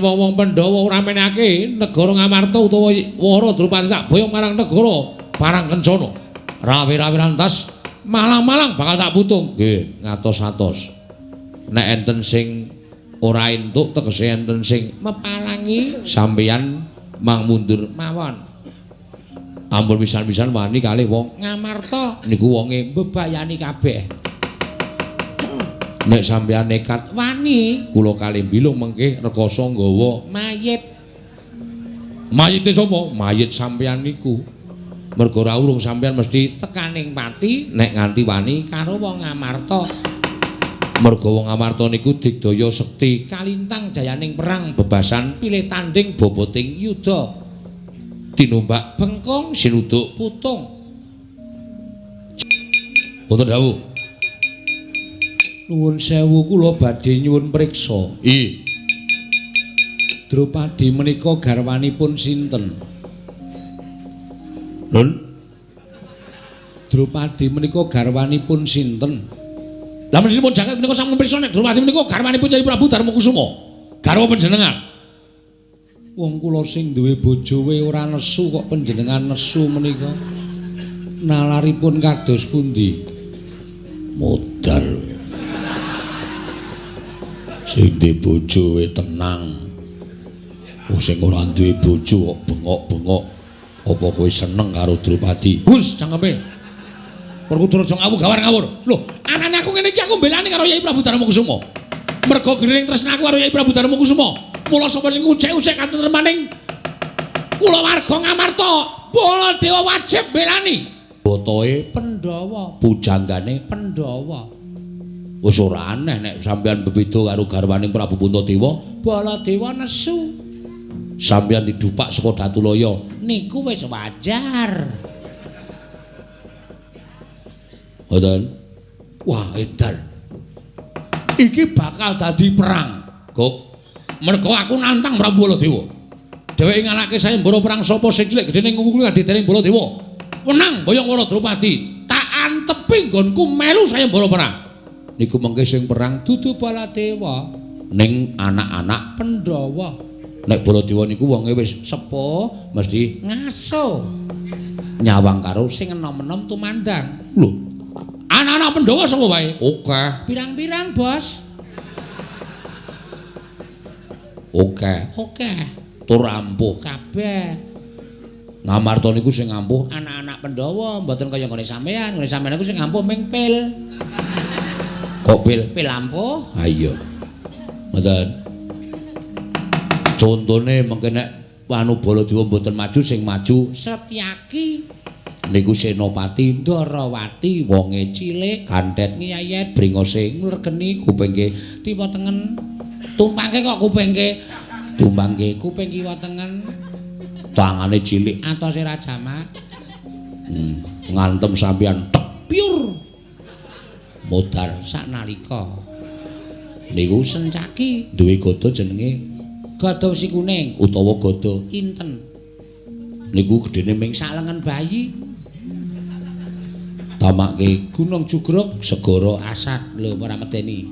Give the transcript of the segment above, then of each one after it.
Wong-wong Pandhawa ora menehake negara Ngamarta utawa Wara Drupadi sak boyong marang negara Parang Kencana. Rawe-rawe rantas malang-malang bakal tak putung. Nggih, ngatos-atos. Nek enten sing ora entuk tegese enten sing mepalangi sampeyan mang mundur mawon. Ampun pisan-pisan wani kalih wong Ngamarta niku wonge mbebayani kabeh. Nek sampeyan nekat wani kula kalih bilung mengke rekoso nggawa mayit. Mayite sapa? Mayit sampeyan niku. Mergo ora urung sampeyan mesti tekaning pati nek nganti wani karo wong Ngamarta. Mergo wong Ngamarta niku digdaya sekti kalintang jayaning perang bebasan pilih tanding boboting yuda. Tinumbak bengkong sinuduk putung. Wonten dawuh. Nuwun sewu kula badhe nyuwun priksa. Ih. Drupadi menika garwanipun sinten? Nun. Drupadi menika garwanipun sinten? Lah menipun jagat menika sampun priksa nek Drupadi menika garwanipun Kyai Prabu Darmakusuma. Garwa panjenengan. Wong kula sing duwe bojo we ora nesu kok panjenengan nesu menika. Nalaripun kados pundi? Modar. Sing duwe bojo we tenang. Oh sing ora duwe bojo kok bengok-bengok. Apa kowe seneng karo Drupadi? Hus cangkeme. Werkudara aja ngawur gawar ngawur. Lho, anane aku ngene iki aku mbelani karo Yai Prabu Darmakusuma. Mergo gering tresnaku karo Yai Prabu Darmakusuma. Mula sapa sing ngucek-ucek katentremaning kulawarga Ngamarta, Baladewa wajib mbelani. Botoe Pandhawa, pujanggane Pandhawa. Wis ora aneh nek sampeyan bebeda karo garwaning Prabu Puntadewa, Baladewa nesu. Sampeyan didupak saka Datulaya, niku wis wajar. Mboten. Wah, edan. Iki bakal dadi perang. Gok. Mergo aku nantang Prabu Baladewa. Dheweke ngalahke sayembara perang sapa sing cilik gedene ngungkul kadidening Baladewa. Wenang boyong Wara Drupadi, tak antepi nggonku melu sayembara perang. Niku mengke sing perang dudu Baladewa, ning anak-anak Pandhawa. Nek Baladewa niku wonge wis sepuh, mesti ngaso. Nyawang karo sing enom-enom tumandang. Lho, anak-anak Pandhawa sapa wae? Oke. Pirang-pirang, Bos. Oke. Oke. Tur ampuh kabeh. Ngamarta niku sing ampuh anak-anak Pandhawa, mboten kaya nggone sampean. Nggone sampean niku sing ampuh ming pil. Kok pil? Pil ampuh? Ha iya. Mboten. Contone mengke nek anu Baladewa mboten maju sing maju Setyaki. Niku Senopati Ndarawati wonge cilik, gandhet ngiyayet, bringose ngregeni, kupingke kiwa tengen. Tumpangke kok kupingke. Tumpangke kuping kiwa tengen. Tangane cilik atose ra jamak. Ngantem sampeyan tepyur. Modar saknalika. Niku Sencaki duwe gada jenenge gada wesi kuning utawa gada inten. Niku gedene ming salengen bayi. Tamake Gunung Jugruk segara asat. Lho ora medeni.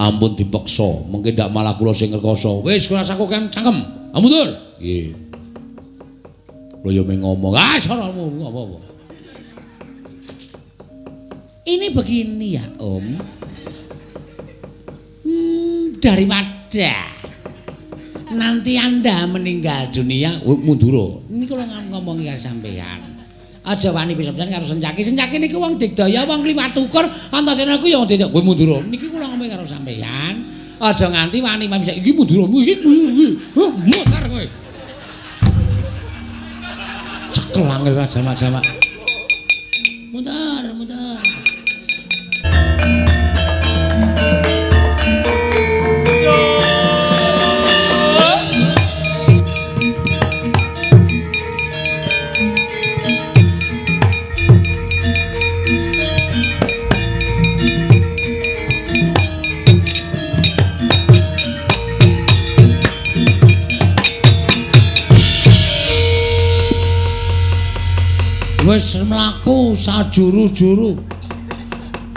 Ampun dipeksa, mengke ndak malah kula sing ngrekoso. Wis kula saku cangkem. Amundur. Nggih. Kula yo mung ngomong. Ah, saramu apa-apa. Ini begini ya, Om. Daripada nanti Anda meninggal dunia, mundur. Ini kula ngomongi karo sampeyan. Aja wani pisan-pisan karo Sencaki. Sencaki niku wong digdaya, wong kliwat ukur, Antasena ku ya wong digdaya. Kowe mundur. Niki kula ngomong karo sampeyan. Aja nganti wani bisa iki mundur. Iki mutar kowe. Cekel angel ra jamak-jamak. Mundur, mundur. Wis mlaku sajuru-juru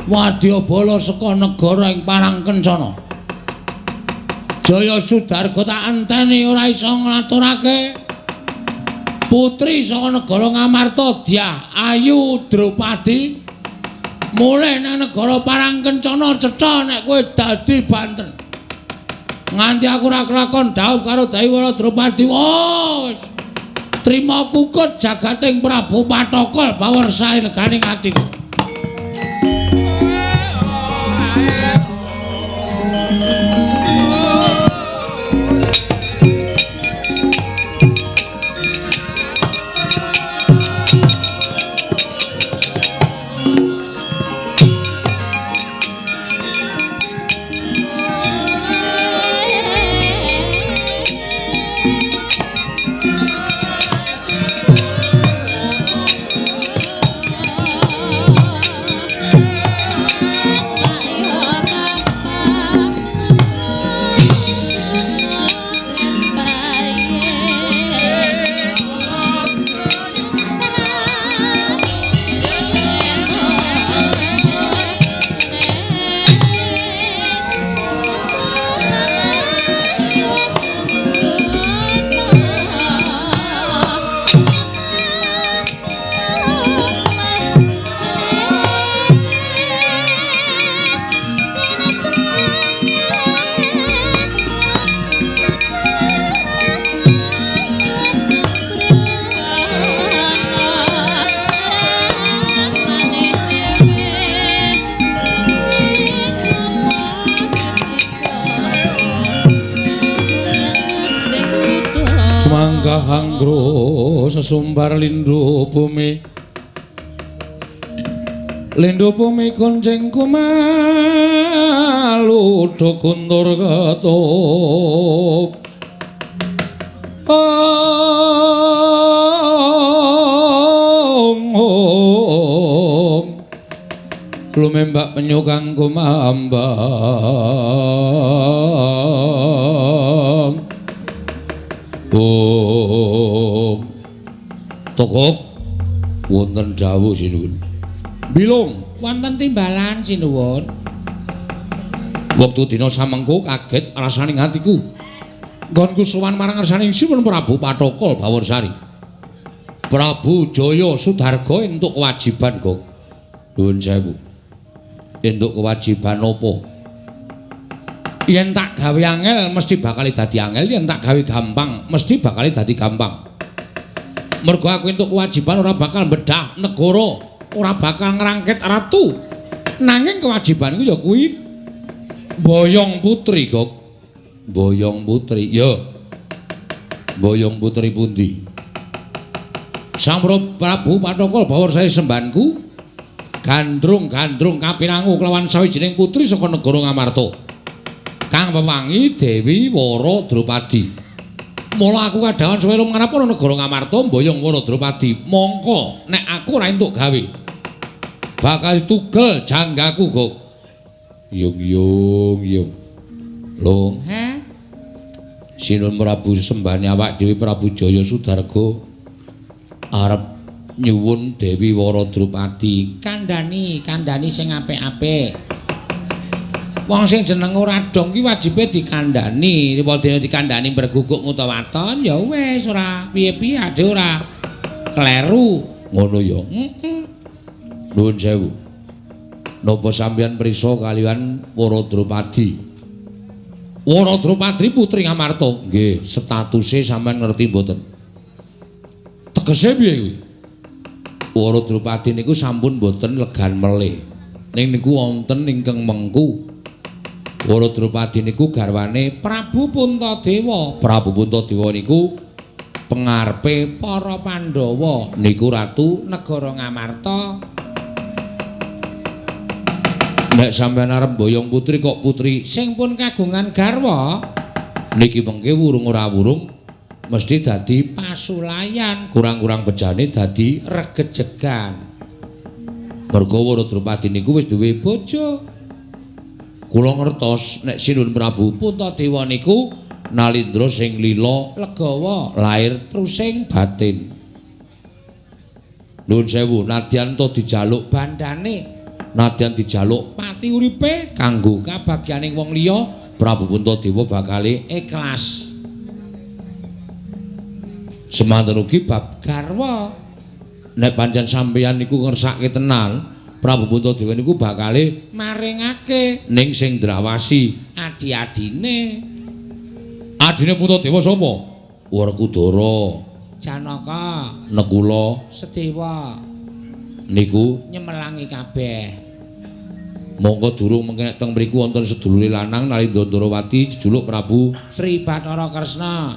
wadyabala saka negara ing Parang Kencana. Jaya Sudarga tak enteni ora iso nglaturake. Putri saka negara Ngamarta Dyah Ayu Drupadi mulih nang negara Parangkencana cetha nek kowe dadi banten. Nganti aku ora kelakon dhaup karo Dewi Wara Drupadi. Oh, wis. Trima kukut jagating Prabu Pathokol bawersai leganing atiku. Hanggro sesumbar lindhu bumi, lindhu bumi kuncing kumalu do kuntur ketup. Ong ong lumembak penyu kang kumambang. Om Tokok wonten dawuh sinuwun. Bilung wonten timbalan sinuwun. Wektu dina samengko kaget rasaning atiku. Nggonku sowan marang ngersaning Sinuwun Prabu Pathokol Bawarsari. Prabu Jaya Sudarga entuk kewajiban, Gok. Nuwun sewu. Entuk kewajiban apa? Yen tak gawe angel mesti bakal dadi angel, yen tak gawe gampang mesti bakal dadi gampang. Mergo aku entuk kewajiban ora bakal bedah negara, ora bakal ngrangket ratu. Nanging kewajibanku ya kuwi mboyong putri, Gok. Mboyong putri, ya. Mboyong putri pundi? Sang Prabu Pathokol bawarsai sembanku gandrung-gandrung kapinangu kelawan sawijining putri saka negara Ngamarta. Kang wewangi Dewi Wara Drupadi. Mula aku kadhawan suwe lumangrap ana negara Ngamarta mboyong Wara Drupadi. Mongko nek aku ora entuk gawe bakal tugel janggaku, Gok. Yung yung yung. Lung. He? Sinuwun Prabu sembahane awak dhewe Prabu Jaya Sudarga arep nyuwun Dewi Wara Drupadi. Kandhani, kandhani sing apik-apik. Wong sing jeneng ora dong ki wajibe dikandhani. Ripadene dikandhani berguguk ngutawaton ya wis ora piye-piye ade ora kleru. Ngono ya. Heeh. Nuwun sewu. Napa sampeyan prisa kaliyan Wara Drupadi? Wara Drupadi putri Ngamarta. Nggih, statuse sampeyan ngerti mboten? Tegese piye kuwi? Wara Drupadi niku sampun mboten legan melih. Ning niku wonten ingkang mengku. Wara Drupadi niku garwane Prabu Puntadewa. Prabu Puntadewa niku pengarepe para Pandhawa niku ratu negara Ngamarta. Nek sampeyan arep mboyong putri kok putri sing pun kagungan garwa niki mengke wurung ora wurung mesti dadi pasulayan, kurang-kurang bejane dadi regejegan. Mergo Wara Drupadi niku wis duwe bojo. Kula ngertos nek Sinuwun Prabu Puntadewa niku nalindra sing lila legawa lair trusing batin. Nuwun sewu, nadyan to dijaluk bandane, nadyan dijaluk pati uripe kanggo kabagyaning wong liya Prabu Puntadewa bakale ikhlas. Semanten ugi bab garwa. Nek pancen sampeyan niku ngersake tenan, Prabu Puntadewa niku bakale maringake ning sing ndrawasi adi-adine. Adine Puntadewa sapa? Werkudara, Janaka, Nekula, Sedewa niku nyemelangi kabeh. Monggo durung mengke nek teng mriku wonten sedulure lanang Nalindra Ndrawati jejuluk Prabu Sri Bathara Kresna.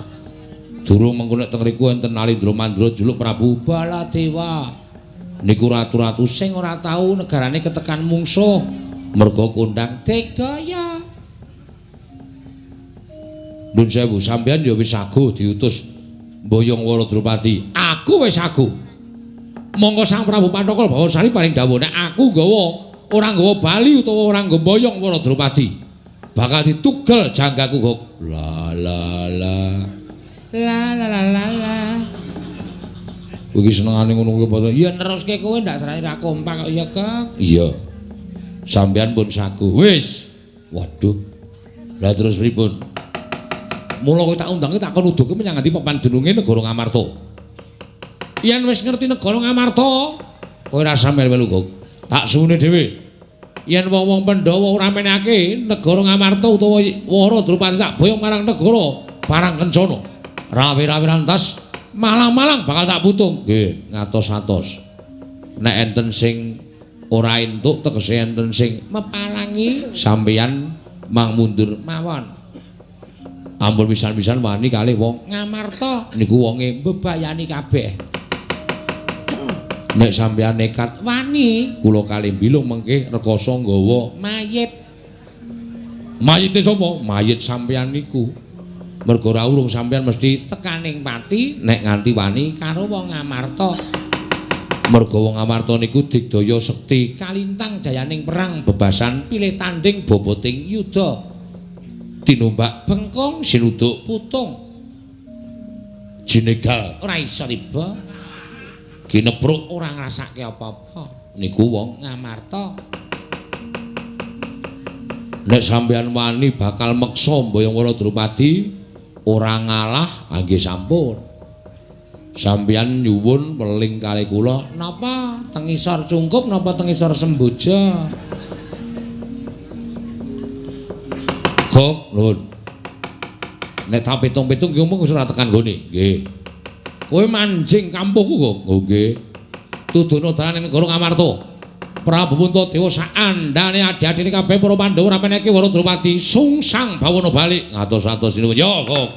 Durung mengko nek teng mriku wonten Nalindra Mandra jejuluk Prabu Baladewa. Niku ratu-ratu sing ora tau negarane ketekan mungsuh merga kondang digdaya. Nuwun sewu, sampeyan ya wis saguh diutus mboyong Wara Drupadi. Aku wis saguh. Monggo Sang Prabu Panthaka Bawasari paring dawuh nek aku nggawa ora nggawa bali utawa ora nggawa mboyong Wara Drupadi bakal ditugel janggaku kok. La la la. La la la la la. Kowe iki senengane ngono kuwi apa? Ya neruske kowe ndak serai ra kompak kok ya, Kang. Iya. Sampeyan pun saguh. Wis. Waduh. Lah terus pripun? Mula kowe tak undange tak kon uduke menyang ngendi papan dununge negara Ngamarta. Yen wis ngerti negara Ngamarta, kowe ora usah melu-melu kok. Tak suwune dhewe. Yen wong-wong Pandhawa ora menehake negara Ngamarta utawa Wara Drupadi tak boyong marang negara Barang Kencana. Rawe-rawe rantas malang-malang bakal tak putung. Nggih, ngatos-atos. Nek enten sing ora entuk tegese enten sing mepalangi sampeyan mang mundur mawon. Ampun pisan-pisan wani kalih wong Ngamarta niku wonge mbebayani kabeh. Nek sampeyan nekat wani kula kalih bilung mengke rekoso nggawa mayit. Mayite sapa? Mayit sampeyan niku. Mergo ora urung sampeyan mesti tekaning pati nek nganti wani karo wong Ngamarta. Mergo wong Ngamarta niku digdaya sekti kalintang jayaning perang bebasan pilih tanding boboting yuda. Tinumbak bengkong sinuduk putung jinegal ora iso tiba ginepruk ora ngrasake apa-apa niku wong Ngamarta. Nek sampeyan wani bakal meksa mboyong Wara Drupadi ora ngalah nggih sampun. Sampeyan nyuwun weling kalih kula napa teng isor cungkup napa teng isor semboja? Gok nuwun. Nek tak pitung-pitung ki omong wis ora tekan nggone. Nggih. Kowe manjing kampuhku kok. Oh nggih. Tudono dalan ning negara Ngamarta. Prabu Puntadewa saandane adi-adine kabeh para Pandhawa ora menehke Wara Drupadi sungsang bawana balik ngatos-atos niku. Ya kok. Oh.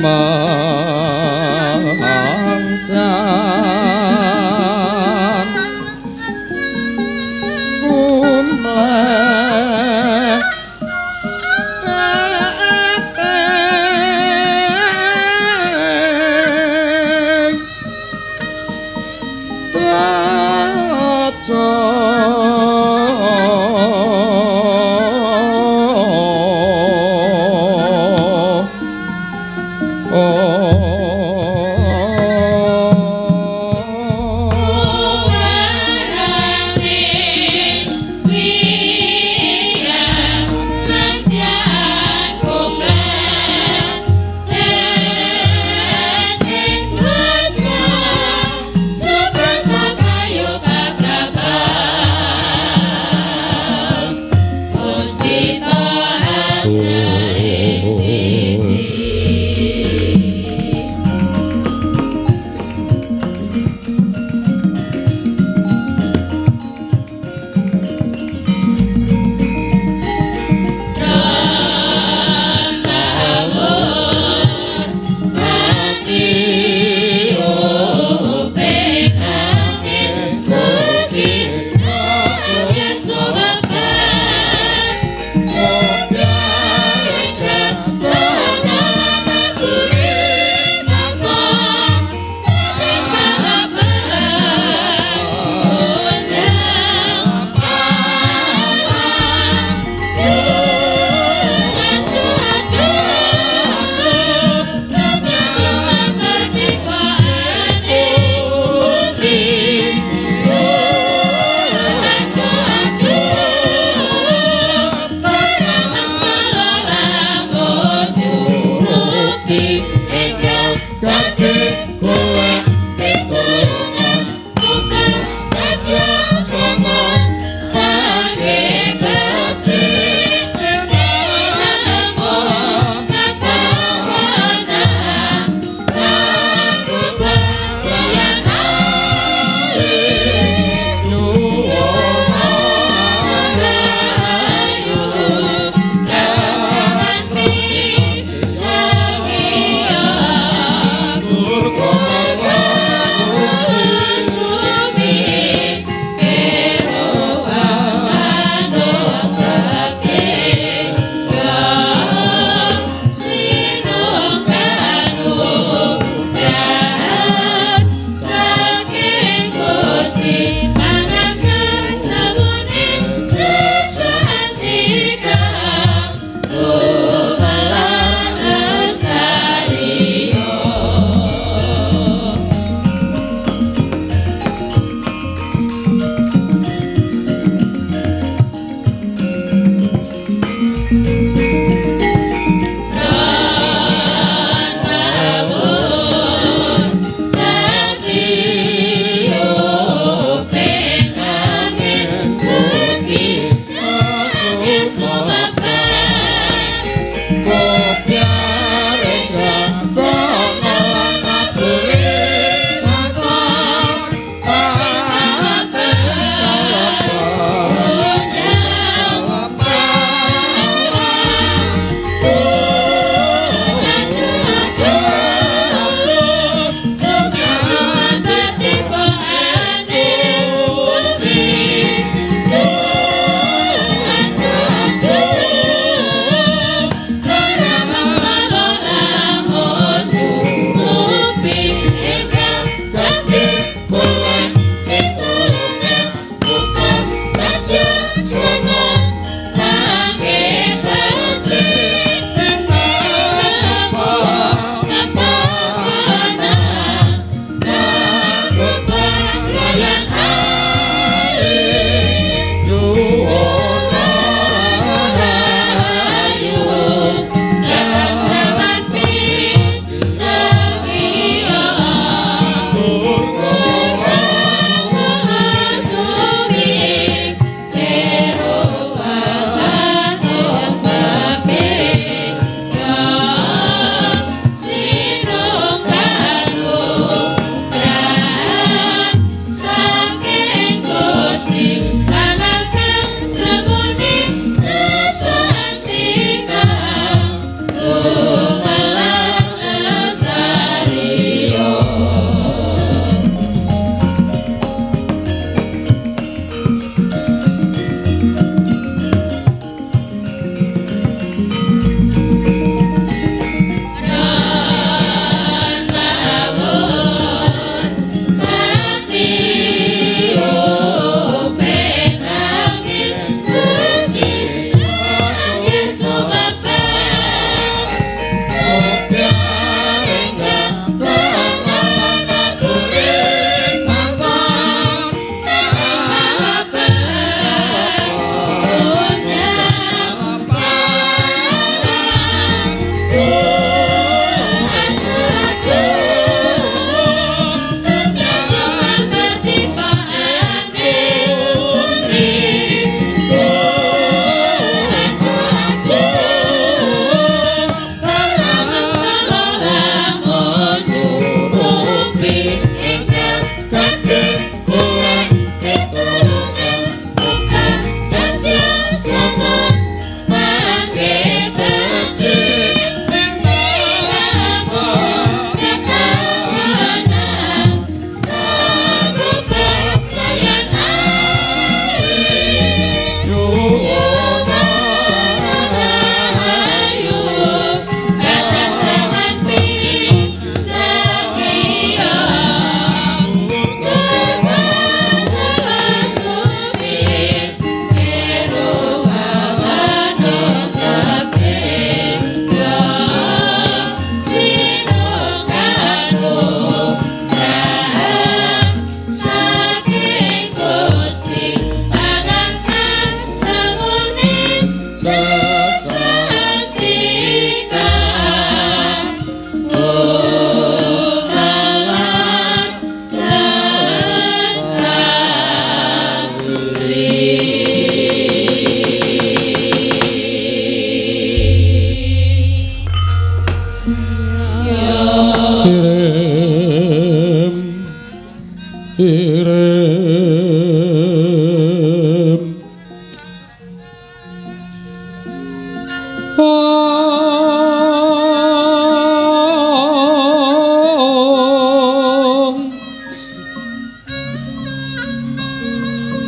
Gumantan kumleh bating taca.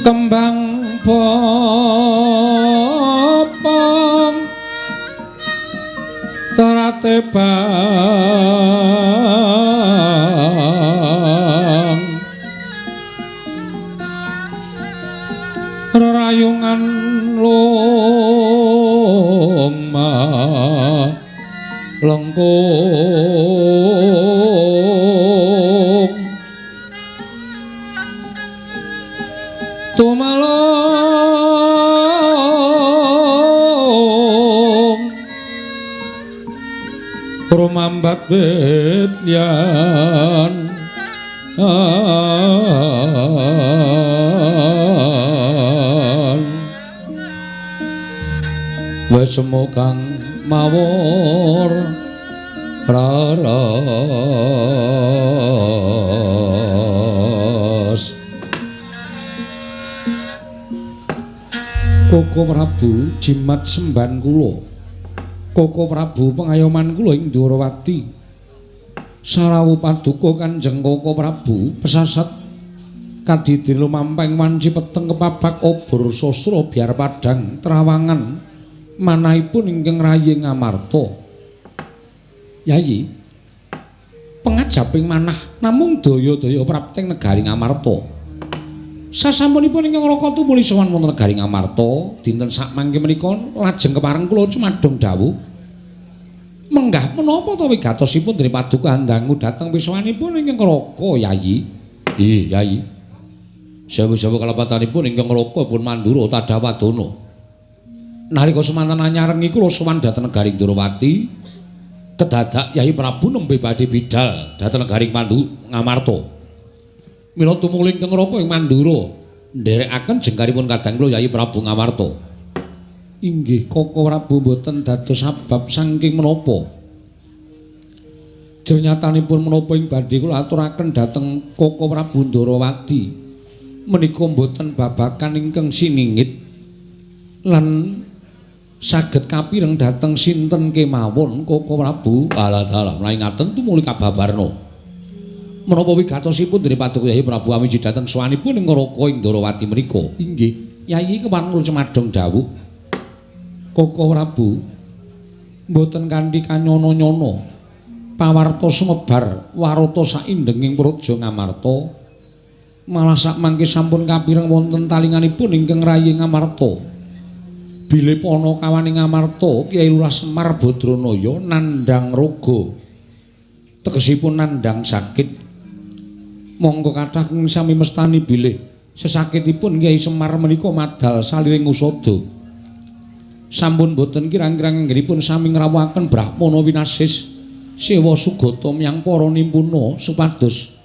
Kembang bopong terate bang rerayungan longma lengkung tumalung rumambat wit liyan wis semu kang mawur raras. Koko Prabu jimat semban kula. Koko Prabu pengayoman kula ing Dwarawati. Sarawu paduka Kanjeng Koko Prabu pesasat kadidin lumampeng wanci peteng kepabak obor sastra biar padhang trawangan manahipun ingkang rayi Ngamarta. Yayi, pengajaping manah namung daya-daya prapting negari Ngamarta. Sasampunipun ingkang Raka tumuli sowan wonten negari Ngamarta, dinten sakmangke menika lajeng kepareng kula cumadong dawuh. Menggah menapa ta wigatosipun dene paduka handangu dhateng pisowanipun ingkang Raka, Yayi? Nggih, Yayi. Sewu-sewu kalepatanipun ingkang Raka pun mandura tadawadana. Nalika semanten anyarengi kula sowan dhateng negari Ndrawati, kedadak Yayi Prabu nembe badhe bidal dhateng negari Ngamarta. Mila tumuli ingkang Raka ing Mandura nderekaken jengkaripun kadang kula Yayi Prabu Ngamarta. Inggih Koko Prabu mboten dados sabab saking menapa. Jernyatanipun menapa ing badhe kula aturaken dhateng Koko Prabu Ndrawati menika mboten babakan ingkang siningit lan saged kapireng dhateng sinten kemawon Koko Prabu. Alah dalah menawi ngaten tumuli kababarna. Menapa wigatosipun dene paduka Yayi Prabu awiji dhateng sowanipun ing Raka ing Ndrawati menika? Inggih, Yayi kepareng kula cumadong dawuh. Koko Prabu mboten kanthi kanyono-nyono pawarta sumebar warata saindenging praja Ngamarta, malah sakmangke sampun kapireng wonten talinganipun ingkang rayi Ngamarta. Bilih panakawane Ngamarta Kyai Lurah Semar Badranaya nandhang raga, tegesipun nandhang sakit. Monggo kathah ing sami mestani bilih sesakitipun Kyai Semar menika madal saliring usada. Sampun boten kirang-kirang anggenipun sami ngrawuhaken Brahmana winasis sewa sugata miyang para nimpuna supados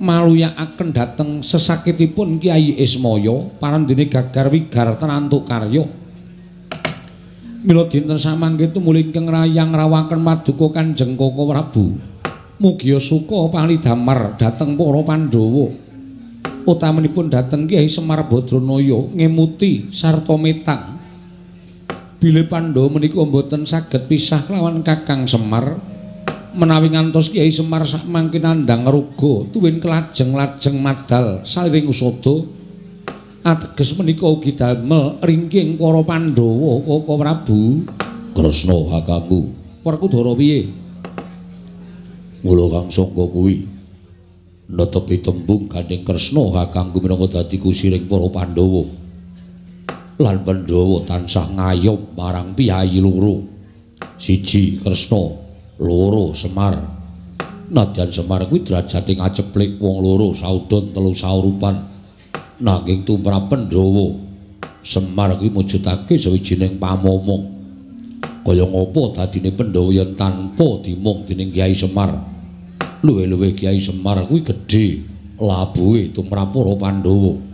maluyakaken dhateng sesakitipun Kyai Ismaya parandene gagar wigar tenantuk karya. Mila dinten samangke tumuli ingkang rayang ngrawuhaken paduka Kanjeng Koko Prabu. Mugia suka palidamar dhateng para Pandhawa, utamanipun dhateng Kyai Semar Badranaya ngemuti sarta metang. Bilih Pandhawa menika mboten saged pisah kelawan Kakang Semar, menawi ngantos Kyai Semar sakmangke nandhang ruga tuwin kelajeng-lajeng madal saliring usada, ateges menika ugi damel ringking para Pandhawa Koko Prabu. Kresna kakangku. Werkudara piye? Mula kang sangka kuwi netepi tembung gandeng Kresna kakangku minangka dadi kusiring para Pandhawa. Lan Pandhawa tansah ngayom marang piyayi loro. Siji Kresna, loro Semar. Nadyan Semar kuwi derajate ngaceplik wong loro saudon telu saurupan. Nanging tumrap Pandhawa Semar kuwi mujudake sawijining pamomong. Kaya ngapa dadine Pandhawa yen tanpa dimong dening Kyai Semar. Luwih-luwih Kyai Semar kuwi gedhe labuhe tumrap para Pandhawa.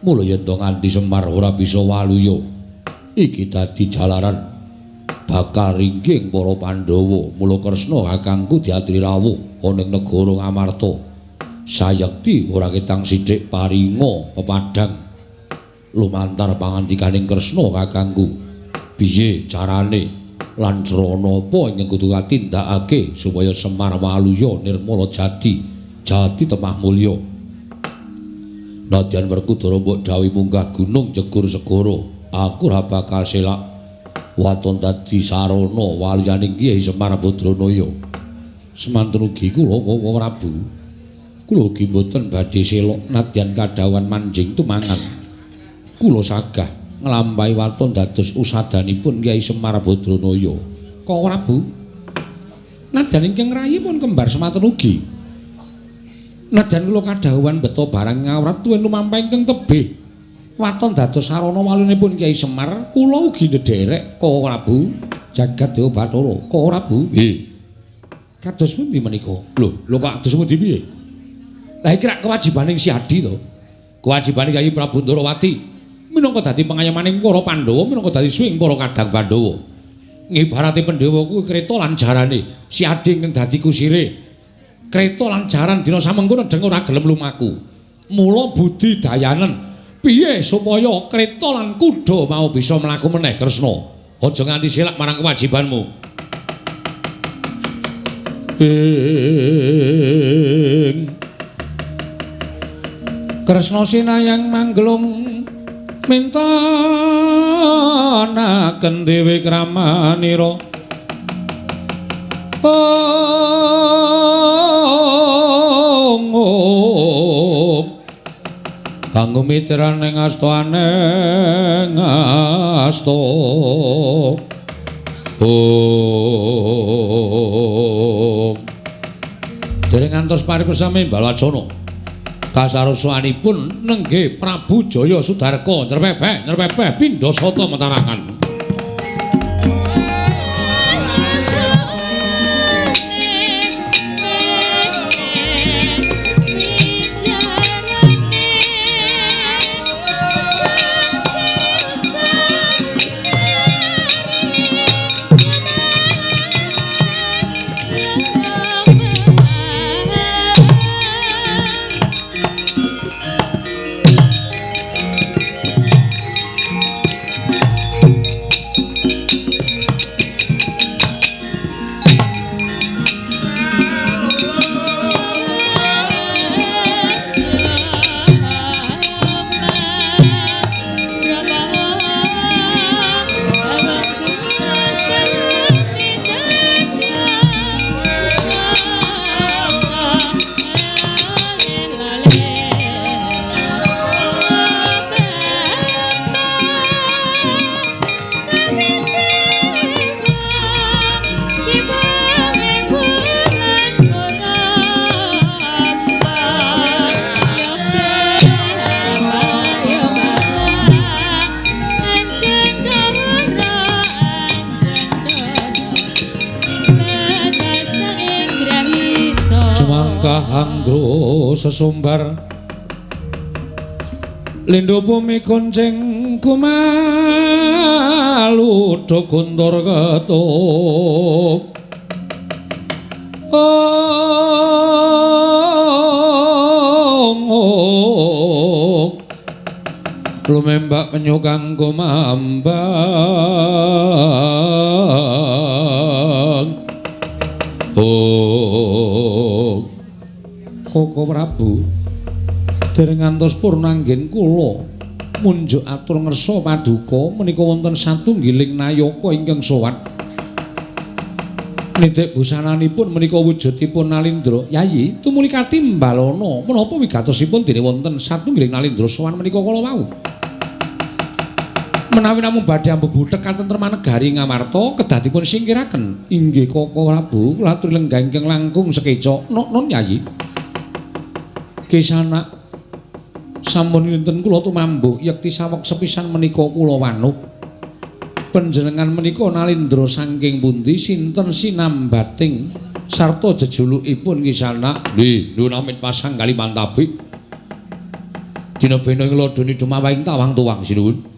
Mula yen to nganti Semar ora bisa waluya, iki dadi jalaran bakal ringging para Pandhawa. Mula Kresna kakangku diaturi rawuh ana ing negara Ngamarta. Sayekti ora ketang sithik paringa pepadhang lumantar pangandikaning Kresna kakangku. Piye carane lan crana apa ingkang kudu katindakake supaya Semar Waluya nirmala jati, jati temah mulya. Nadyan Werkudara mbok dawuhi munggah gunung jegur segara, aku ora bakal selak waton dadi sarana waluyaning Kyai Semar Badranaya. Semanten ugi kula Kaka Prabu. Kula ugi mboten badhe selok nadyan kadhawuhan manjing tumangan. Kula sagah nglampahi waton dados usadanipun Kyai Semar Badranaya. Kaka Prabu, nadyan ingkang rayi pun kembar semanten ugi. Nadyan kula kadhawuhan beto barang ngawrat tuwin lumampah ingkang tebih waton dados sarana walunipun Kyai Semar, kula ugi ndherek Kaka Prabu jagat Dewa Bathara. Kaka Prabu, nggih. Kados pundi menika? Lho, lho kok kados pundi piye? Lah iki rak kewajibaning si Adi to. Kewajibane Kyai Prabu Ndorowati minangka dadi pengayamaning para Pandhawa, minangka dadi suwing para kadang Pandhawa. Ngibarate Pandhawa kuwi kreta lan jarane, si Adi ingkang dadi kusire. Kreta lan jaran dina samengko nedheng ora gelem lumaku. Mula budi dayanen piye supaya kreta lan kuda mau bisa mlaku meneh Kresna. Aja nganti selak marang kewajibanmu. Kresna sinayang mangglung mintanaken dewi kramanira. Kanggo mitran ing astane asta. Dereng ngantos paripesami Balwacana. Kasarosanipun nenggih Prabu Jaya Sudarka nrepepeh nrepepeh pindha sata metarangan. Sesumbar lindho bumi konceng kumalu do guntur ketup. Lumembak penyu kang kumambang. Kaka Prabu, dereng ngantos purnanggen kula munjuk atur ngersa paduka menika wonten satunggiling nayaka ingkang sowan. Nitik busananipun menika wujudipun Nalindra. Yayi, tumuli katimbalana menapa wigatosipun dene wonten satunggiling Nalindra sowan menika kala wau. Menawi namung badhe ambebuthek katentreman negari Ngamarta kedah dipun singkiraken. Inggih Kaka Prabu, kula aturi lenggah ingkang langkung sekeca. Nok-non Yayi. Kisana sampun linten kula tumambuk yekti saweg sepisan menika kula wanuh. Panjenengan menika Nalindra saking pundi, sinten sinambating sarta jejulukipun Kisana? Nggih, nuwun amit pasang Kalimantabi. Dina bena ing lodoni dumawahing tawang tuwang sinuwun.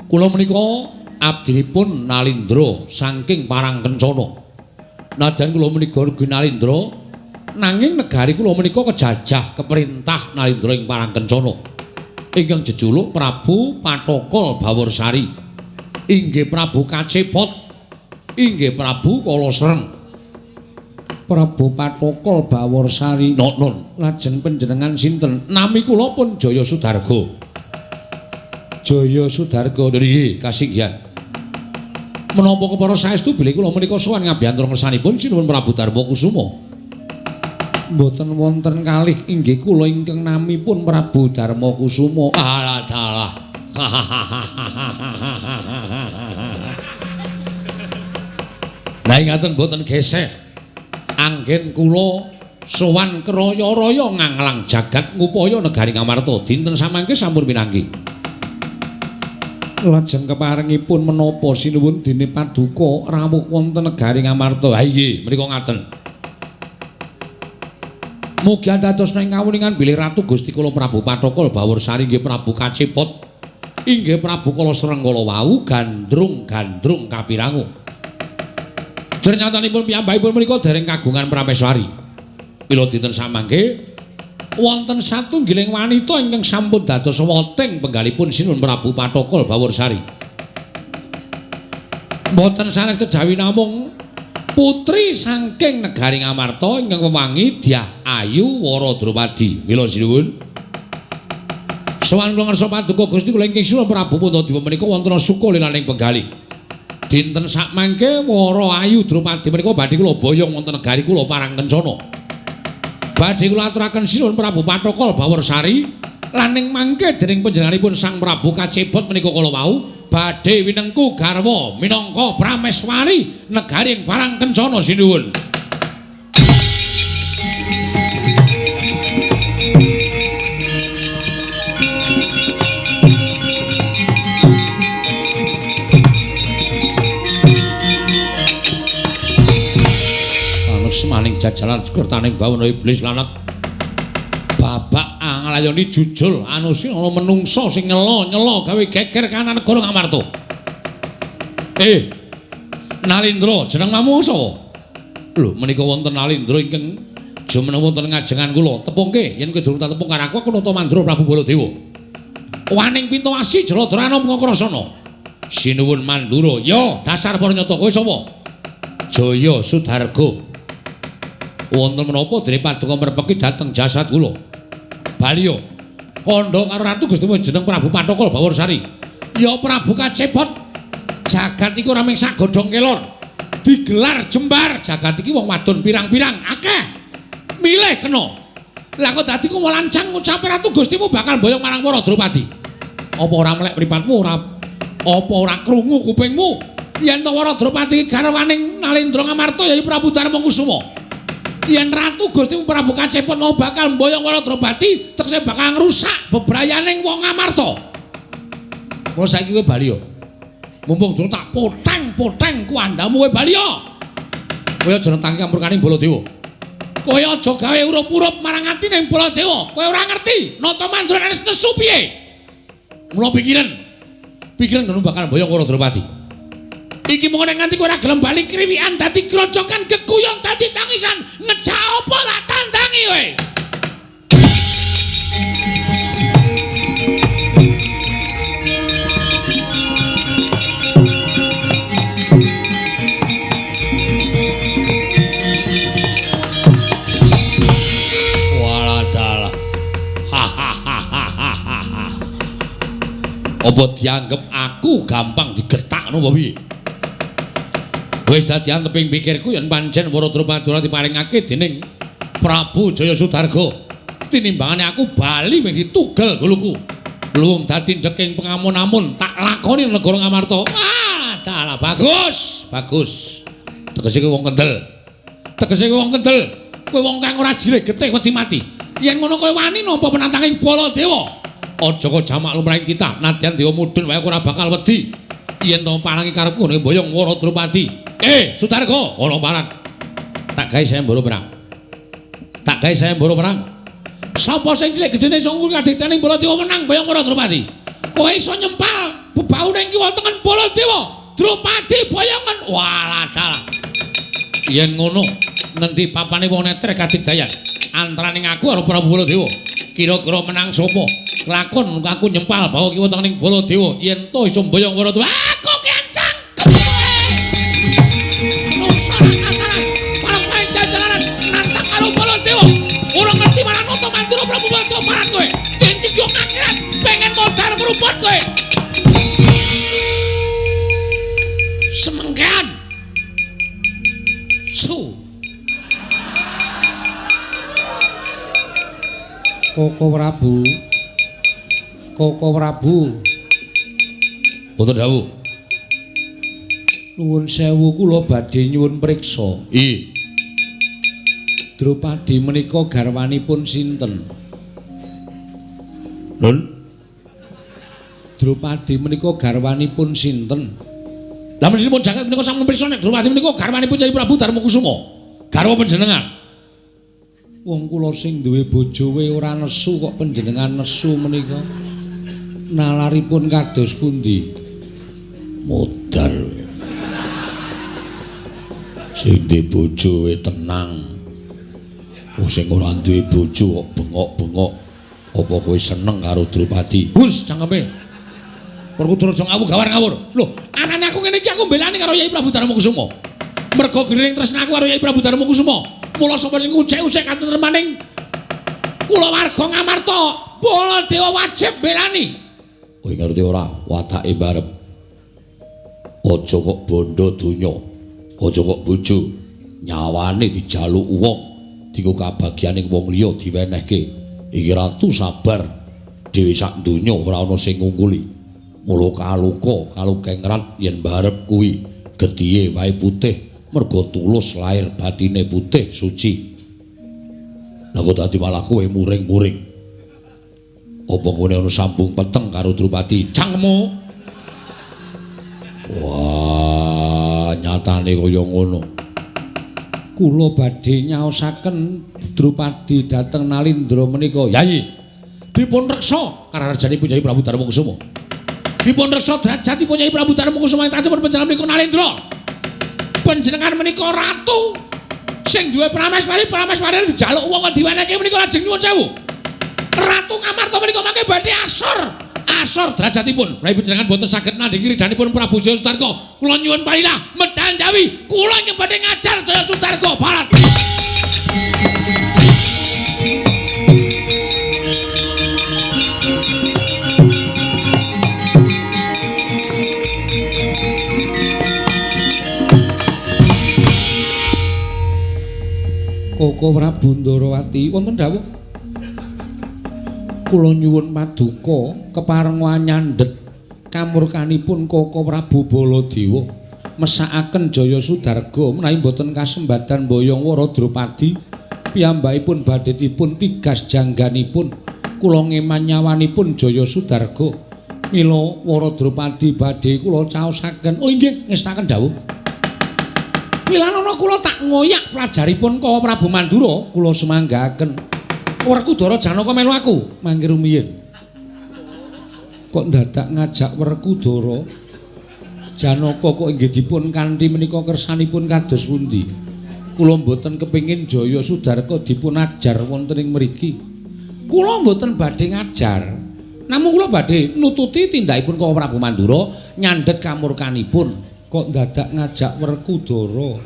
Kula menika abdinipun Nalindra saking Parang Kencana. Nadyan kula menika ugi Nalindra, nanging negari kula menika kejajah keperintah Nalindra ing Parang Kencana ingkang jejuluk Prabu Pathokol Baworsari. Inggih Prabu Kacepot. Inggih Prabu Kalasreng. Prabu Pathokol Baworsari. Non, lajeng panjenengan sinten? Nami kula pun Jaya Sudarga. Jaya Sudarga nggih kasinggihan. Menapa kepara saestu bilih kula menika sowan ngabiyantara ngersanipun sinuwun Prabu Darma Kusuma. Mboten wonten kalih inggih kula ingkang namipun Prabu Darma Kusuma. Alah dalah. Lah ingaten mboten geseh. Anggen kula sowan kraya-raya nganglang jagat ngupaya negari Ngamarta dinten samangke sampun pinanggih. Lajeng keparengipun menapa sinuwun dene paduka rawuh wonten negari Ngamarta. Ha inggih menika ngaten. Mugi dados ing kawuningan bilih Ratu Gusti kula Prabu Pathokol Baworsari inggih Prabu Kacepot inggih Prabu Kalasreng kala wau gandrung-gandrung kapirangu. Jernyatanipun piyambakipun menika dereng kagungan prameswari. Mila dinten samangke wonten satunggiling wanita ingkang sampun dados woting penggalipun Sinuwun Prabu Pathokol Baworsari. Mboten sanes kejawi namung putri saking negari Ngamarta ingkang wewangi Dyah Ayu Wara Drupadi. Mila sinuwun. Sowan kula ngersa paduka Gusti kula ingkang Sinuwun Prabu Puntadewa menika wonten suka lilaning penggalih. Dinten sakmangke Wara Ayu Drupadi menika badhe kula boyong wonten negari kula Parangkencana. Badhe kula aturaken Sinuwun Prabu Pathokol Baworsari lan ing mangke dening panjenenganipun Sang Prabu Kacepot menika kala wau badhe winengku garwa minangka prameswari negari ing Parangkencana sinuwun. Panus maning jajalan kertaning bawana iblis lanat babak anglayoni jujul anusi ana menungsa sing nyela-nyela gawe geger kanan negara Ngamarta. Nalindra, jenengmu sapa? Lho, menika wonten Nalindra ingkang jumeneng wonten ngajengan kula. Tepungke, yen kowe durung tak tepung karo aku, aku nata mandra Prabu Baladewa. Waning Pintawasi Jaladrana Pangakrasana. Sinuwun Mandura. Ya, dasar para nyata kowe sapa? Jaya Sudarga. Wonten menapa dene paduka merpeki dhateng jasad kula? Baliyo kandha karo Ratu Gustimu jeneng Prabu Pathokol Baworsari. Ya Prabu Kacepot, jagat iki ora mung sak godhong kelor. Digelar jembar jagat iki wong wadon pirang-pirang akeh. Milih kena. Lah kok dadi ku lancang ngucape Ratu Gustimu bakal boyong marang para Drupadi. Apa ora melek mripatmu ora? Apa ora krungu kupingmu? Yen to Wara Drupadi garwaning Nalindra Ngamarta ya Prabu Darma Kusuma. Yen Ratu Gustimu Prabu Kacepot mau bakal mboyong Wara Drupadi, tekse bakal ngrusak bebrayaning wong Ngamarta. Mula saiki kowe bali yo. Mumpung durung tak poteng-poteng kuandhamu kowe bali yo. Kowe aja nentang kamurkaning Baladewa. Kowe aja gawe urup-urup marang atine Baladewa. Kowe ora ngerti nata mandura nesu piye. Mula pikiran. Pikiran ngono bakal mboyong Wara Drupadi. Iki mung nek nganti kowe ora gelem bali kriwikan dadi grojokan geguyon dadi tangisan ngejak apa tak tandangi kowe. Walah dalah. Apa dianggep aku gampang digertakno apa piye? Wis dadi anteping pikirku yen pancen Wara Drupadi ora diparingake dening Prabu Jaya Sudarga. Tinimbangane aku bali mung ditugel guluku. Luwung dadi ndeking pengamun-amun tak lakoni negara Ngamarta. Ah, dalah bagus, bagus. Tegese kowe wong kendel. Tegese kowe wong kendel. Kowe wong kang ora jirih getih wedi mati. Yen ngono kowe wani nampa penantanging Baladewa. Aja kok jamak lumrahing titah, nadyan dewa mudhun wae aku ora bakal wedi. Yen to palangi karepku nek mboyong Wara Drupadi. Sudarga, ana parang. Tak gawe sayembara perang. Tak gawe sayembara perang. Sapa sing cilik gedene iso ngul kadektaning Baladewa menang boyong Wara Drupadi. Kowe iso nyempal bebaune kiwa tengen Baladewa. Drupadi boyongen. Walah dalah. Yen ngono, ngendi papane wong netrek kadigdayan antaraning aku karo Prabu Baladewa. Kira-kira menang sapa? Lakon aku nyempal bawa kiwa tengening Baladewa yen to iso mboyong Wara Drupadi. Aku ki Cengkean. Su. Koko Prabu. Koko Prabu. Wonten dawuh. Nuwun sewu kula badhe nyuwun priksa. Ih. Drupadi menika garwanipun sinten? Nun. Drupadi menika garwanipun sinten? Lah menipun jagat menika sampun priksa nek Drupadi menika garwanipun Kyai Prabu Darmakusuma. Garwa panjenengan. Wong kula sing duwe bojo we ora nesu kok panjenengan nesu menika. Nalaripun kados pundi? Modar. Sing duwe bojo we tenang. Oh sing ora duwe bojo kok bengok-bengok. Apa kowe seneng karo Drupadi? Hus cangkeme. Werkudara aja ngawur gawar ngawur. Lho, anane aku ngene iki aku mbelani karo Kyai Prabu Darmakusuma. Mergo gering tresna aku karo Kyai Prabu Darmakusuma. Mula sapa sing ucek-ucek katentremaning kulawarga Ngamarta, Baladewa wajib mbelani. Kowe ngerti ora watake barep. Aja kok bondo donya, aja kok bojo, nyawane dijaluk wong, dienggo kabagyaning wong liya diwenehke. Iki ratu sabar dhewe sak donya ora ana sing ngungkuli. Mula kaluka kalukengrat yen barep kuwi getihe wae putih. Mergo tulus lahir batine putih suci. Lah kok dadi malah kowe muring-muring. Apa ngene ana sambung peteng karo Drupadi? Cangkemmu. Wah, nyatane kaya ngono. Kula badhe nyaosaken Drupadi dhateng Nalindra menika. Yayi, dipun reksa kararjanipun Kyai Prabu Darmakusuma. Dipun reksa derajatipun Kyai Prabu Darmakusuma ing tasipun panjenengan menika Nalindra. Panjenengan menika ratu sing duwe prameswari, prameswari dijaluk wong diwenehke menika lajeng nyuwun sewu. Ratu Ngamarta menika mangke badhe asor, asor derajatipun. Menawi panjenengan boten saged nandhingi ridhanipun Prabu Jaya Sutarga, kula nyuwun palilah medal Jawi, kula ingkang badhe ngajar Jaya Sutarga Barat. Koko Prabu Ndarawati wonten dawuh. Kula nyuwun paduka keparenga nyandhet kamurkanipun Koko Prabu Baladewa mesakaken Jaya Sudarga menawi boten kasembadan boyong wara Drupadi piyambakipun badhe dipun tigas jangganipun kula ngeman nyawanipun Jaya Sudarga mila wara Drupadi badhe kula caosaken. Oh inggih ngestaken dawuh. Wilanana kula tak ngoyak pelajaripun Koko Prabu Mandura kula semanggaken. Werkudara Janaka melu aku mangke rumiyin. Kok ndadak ngajak Werkudara Janaka kok inggih dipun kanthi menika kersanipun kados pundi? Kula mboten kepengin Jaya Sudarga dipun ajar wonten ing mriki. Kula mboten badhe ngajar. Namung kula badhe nututi tindakipun Koko Prabu Mandura nyandhet kamurkanipun. Kok ndadak ngajak Werkudara?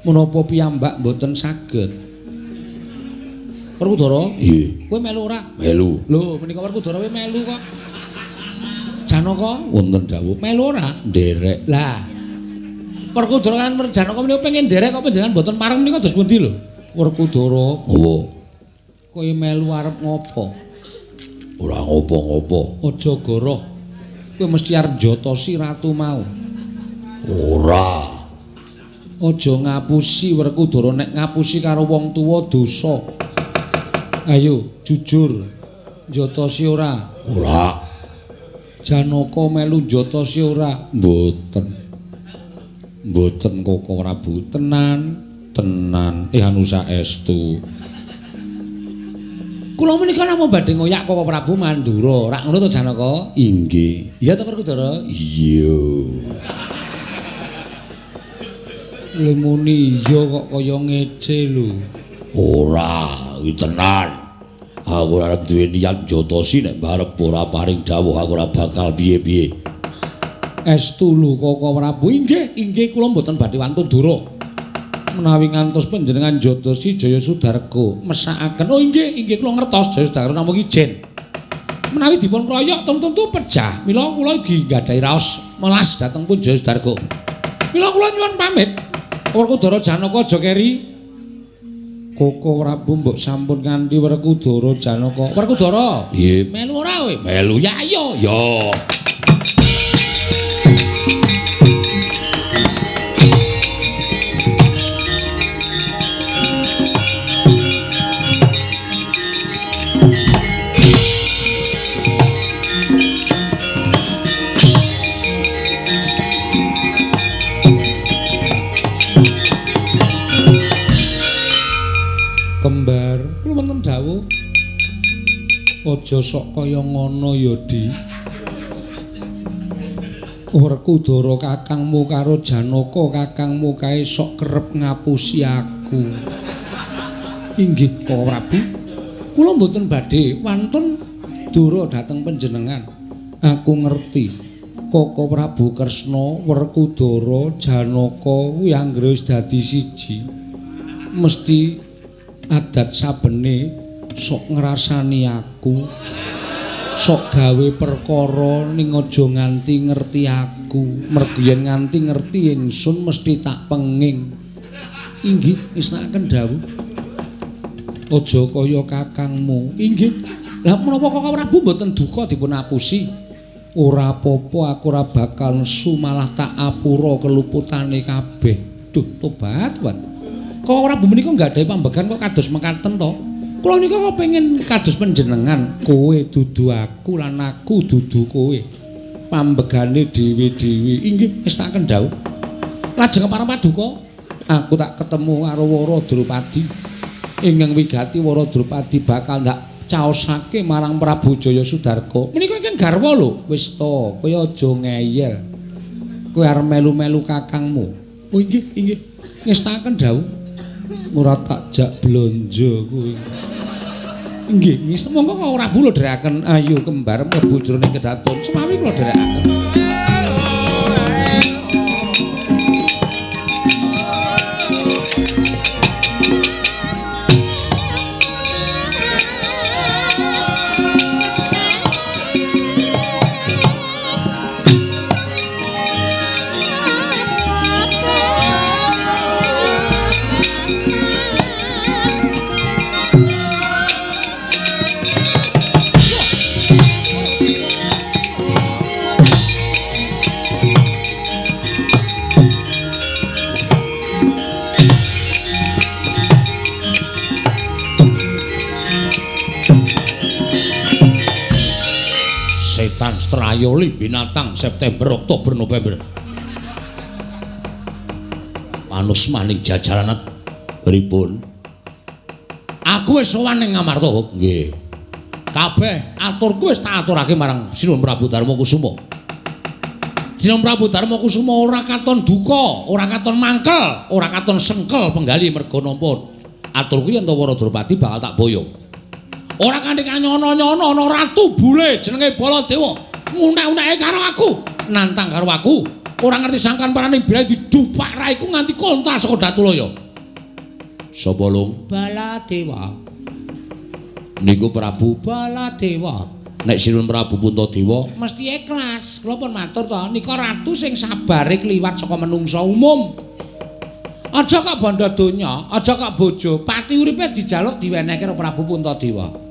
Menapa piyambak mboten saged? Werkudara? Nggih. Kowe melu ora? Melu. Lho, menika Werkudara kowe melu kok. Janaka wonten dawuh. Melu ora? Nderek. Lah. Werkudara kan Janaka menika pengen nderek kok panjenengan mboten pareng menika dos pundi lho? Werkudara. Ngopo? Kowe melu arep ngopo? Ora ngopo-ngopo. Aja goroh. Kowe mesti arep njotosi ratu mau. Ora. Aja ngapusi Werkudara, nek ngapusi karo wong tuwa dosa. Ayo jujur. Njotosi ora? Ora. Janaka melu njotosi ora? Mboten. Mboten Koko Prabu. Tenan, tenan. Anu saestu. Kula menika namung badhe ngoyak Koko Prabu Mandura. Rak ngono to Janaka? Inggih. Iya to Werkudara? Iya. Lha muni iya kok kaya ngece lho. Ora, iki tenan. Aku ora arep duwe niat njotosi nek barep ora paring dawuh aku ora bakal piye-piye. Estu lho Koko Prabu. Inggih, inggih kula mboten badhe wantun dura. Menawi ngantos panjenengan njotosi Jaya Sudarga mesakaken. Oh inggih, inggih kula ngertos Jaya Sudarga namung ijen. Menawi dipun kroyok tentu pejah. Mila kula iki nggadahi raos melas dhateng Punjaya Sudarga. Mila kula nyuwun pamit. Werkudara Janaka aja keri. Koko Prabu mbok sampun kanthi Werkudara Janaka. Werkudara, nggih. Melu ora kowe? Melu ya ayo. Ya. Kembar, kula wonten dawuh. Aja sok kaya ngono ya, Di. Werkudara kakangmu karo Janaka kakangmu kae sok kerep ngapusi aku. Inggih, Koko Prabu. Kula mboten badhe wantun dura dhateng panjenengan. Aku ngerti. Koko Prabu Kresna, Werkudara, Janaka kuwi anggere wis dadi siji. Mesti adat sabene sok ngrasani aku, sok gawe perkara ning aja nganti ngerti aku. Mergo yen nganti ngerti ingsun mesti tak penging. Inggih, ngesnakaken dawuh. Aja kaya kakangmu. Inggih. Lah menapa Koko Prabu mboten duka dipun apusi? Ora apa-apa, aku ora bakal nesu, malah tak apura keluputane kabeh. Duh, tobat, Wan. Koko Prabu menika nggadahi pambegan kok kados mekaten to? Kula nika kok pengen kados panjenengan, kowe dudu aku lan aku dudu kowe. Pambegane dhewe-dhewe. Inggih, wis tak kendhau. Lajeng para paduka, aku tak ketemu karo Wara Drupadi. Ingkang wigati Wara Drupadi bakal ndak caosake marang Prabu Jaya Sudarga. Menika ingkang garwa lho. Wis to, kowe aja ngeyel. Kowe arep melu-melu kakangmu. Oh inggih, inggih. Ngestaken dawuh. Ora tak jak blonjo kuwi. Nggih, nggih, monggo Koko Prabu lho dherekaken. Ayo kembar mlebu jroning kedaton. Semawi kula dherekaken. Setan Strayoli binatang September, Oktober, November. Panusmaning jajaran pripun? Aku wis sowan ning Amarta. Nggih. Kabeh aturku wis tak aturake marang Sinuwun Prabu Darma Kusuma. Sinuwun Prabu Darma Kusuma ora katon duka, ora katon mangkel, ora katon sengkel penggali merga nampa aturku yen to Wara Drupadi bakal tak boyong. Ora kanthi kanyono-nyono ana ratu bule jenenge Baladewa ngunek-uneke karo aku, nantang karo aku. Ora ngerti sangkan parane bila didupak raiku nganti kontal saka Datulaya. Sapa lung? Baladewa. Niku Prabu Baladewa. Nek Sinuwun Prabu Puntadewa mesti ikhlas. Kula pun matur to, nika ratu sing sabare kliwat saka menungsa umum. Aja kok bondo donya, aja kok bojo, pati uripe dijaluk diwenehke karo Prabu Puntadewa.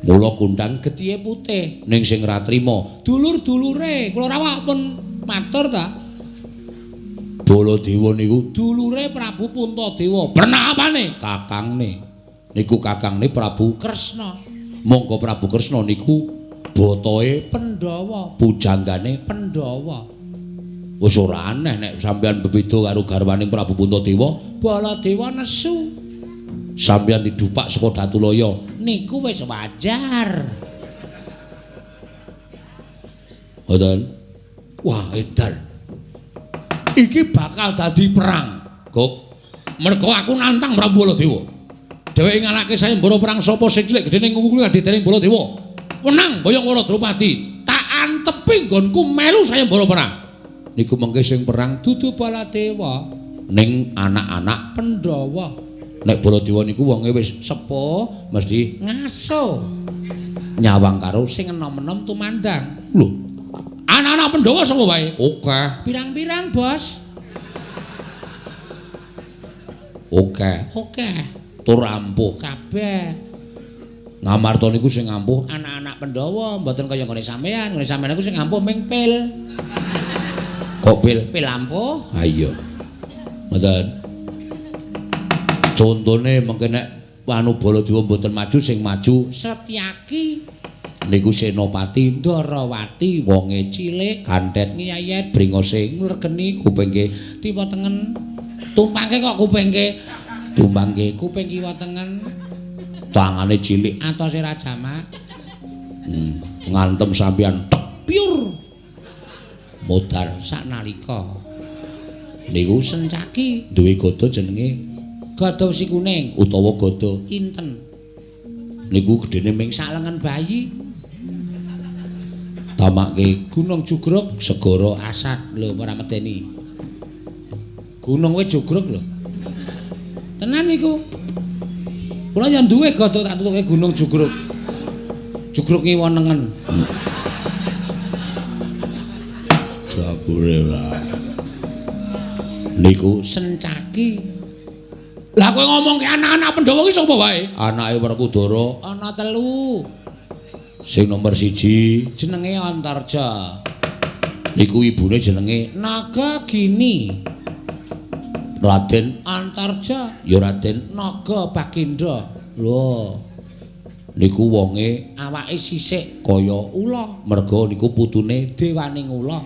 Mula kondang getihe putih ning sing ra trima dulur-dulure. Kula rawuh pun matur ta. Baladewa niku dulure Prabu Puntadewa. Pernah apane? Kakangne. Niku kakangne Prabu Kresna. Monggo Prabu Kresna niku botoe Pandhawa, pujanggane Pandhawa. Wis ora aneh nek sampeyan bebeda karo garwaning Prabu Puntadewa. Baladewa nesu. Sampeyan didupak saka Datulaya. Niku wis wajar. Ngoten. Wah, edan. Iki bakal dadi perang. Gok. Mergo aku nantang Prabu Baladewa. Dheweke ngalahke sayembara perang sapa sing cilik gedene ngungu kuwi kadidene Baladewa. Wenang boyong Wara Drupadi. Tak antepi nggonku melu sayembara perang. Niku mengke sing perang dudu Baladewa ning anak-anak Pandhawa. Nek Baladewa niku wonge wis sepuh mesti ngaso nyawang karo sing enom-enom tumandang. Lho, anak-anak Anak-anak Pandhawa sapa wae? Oke. Pirang-pirang, Bos. Oke. Oke. Tur ampuh kabeh. Ngamarta niku sing ampuh anak-anak Pandhawa, mboten kaya nggone sampean. Nggone sampean niku sing ampuh ming pil. Kok pil? Pil ampuh. Ha iya. Mboten. Contone mengke nek anu Baladewa mboten maju sing maju Setyaki niku Senopati Ndarawati, wonge cilik, kantet ngiyayet, bringose ngregeni, kupingke tiwa tengen. Tumpangke kok kupingke. Tumpangke kuping kiwa tengen. Tangane cilik atose ra jamak. Ngantem sampeyan tek pyur. Modar saknalika. Niku Sencaki duwe gada jenenge gada wesi kuning utawa gada inten. Niku gedene ming sak lengen bayi. Tamake Gunung Jugruk segara Asat lho ora medeni. Gunung wis jugruk lho. Tenan niku. Kula yen duwe gada tak tutuke Gunung Jugruk. Jugruk ngiwa nengen. Jabure lah. Niku Sencaki. Lah kowe ngomongke anak-anak Pandhawa ki sapa wae? Anake Werkudara ana telu. Sing nomor 1 jenenge Antarja. Niku ibune jenenge Nagagini. Raden Antarja ya Raden Naga Bagenda. Lho. Niku wonge awake sisik kaya ula, merga niku putune dewaning ula.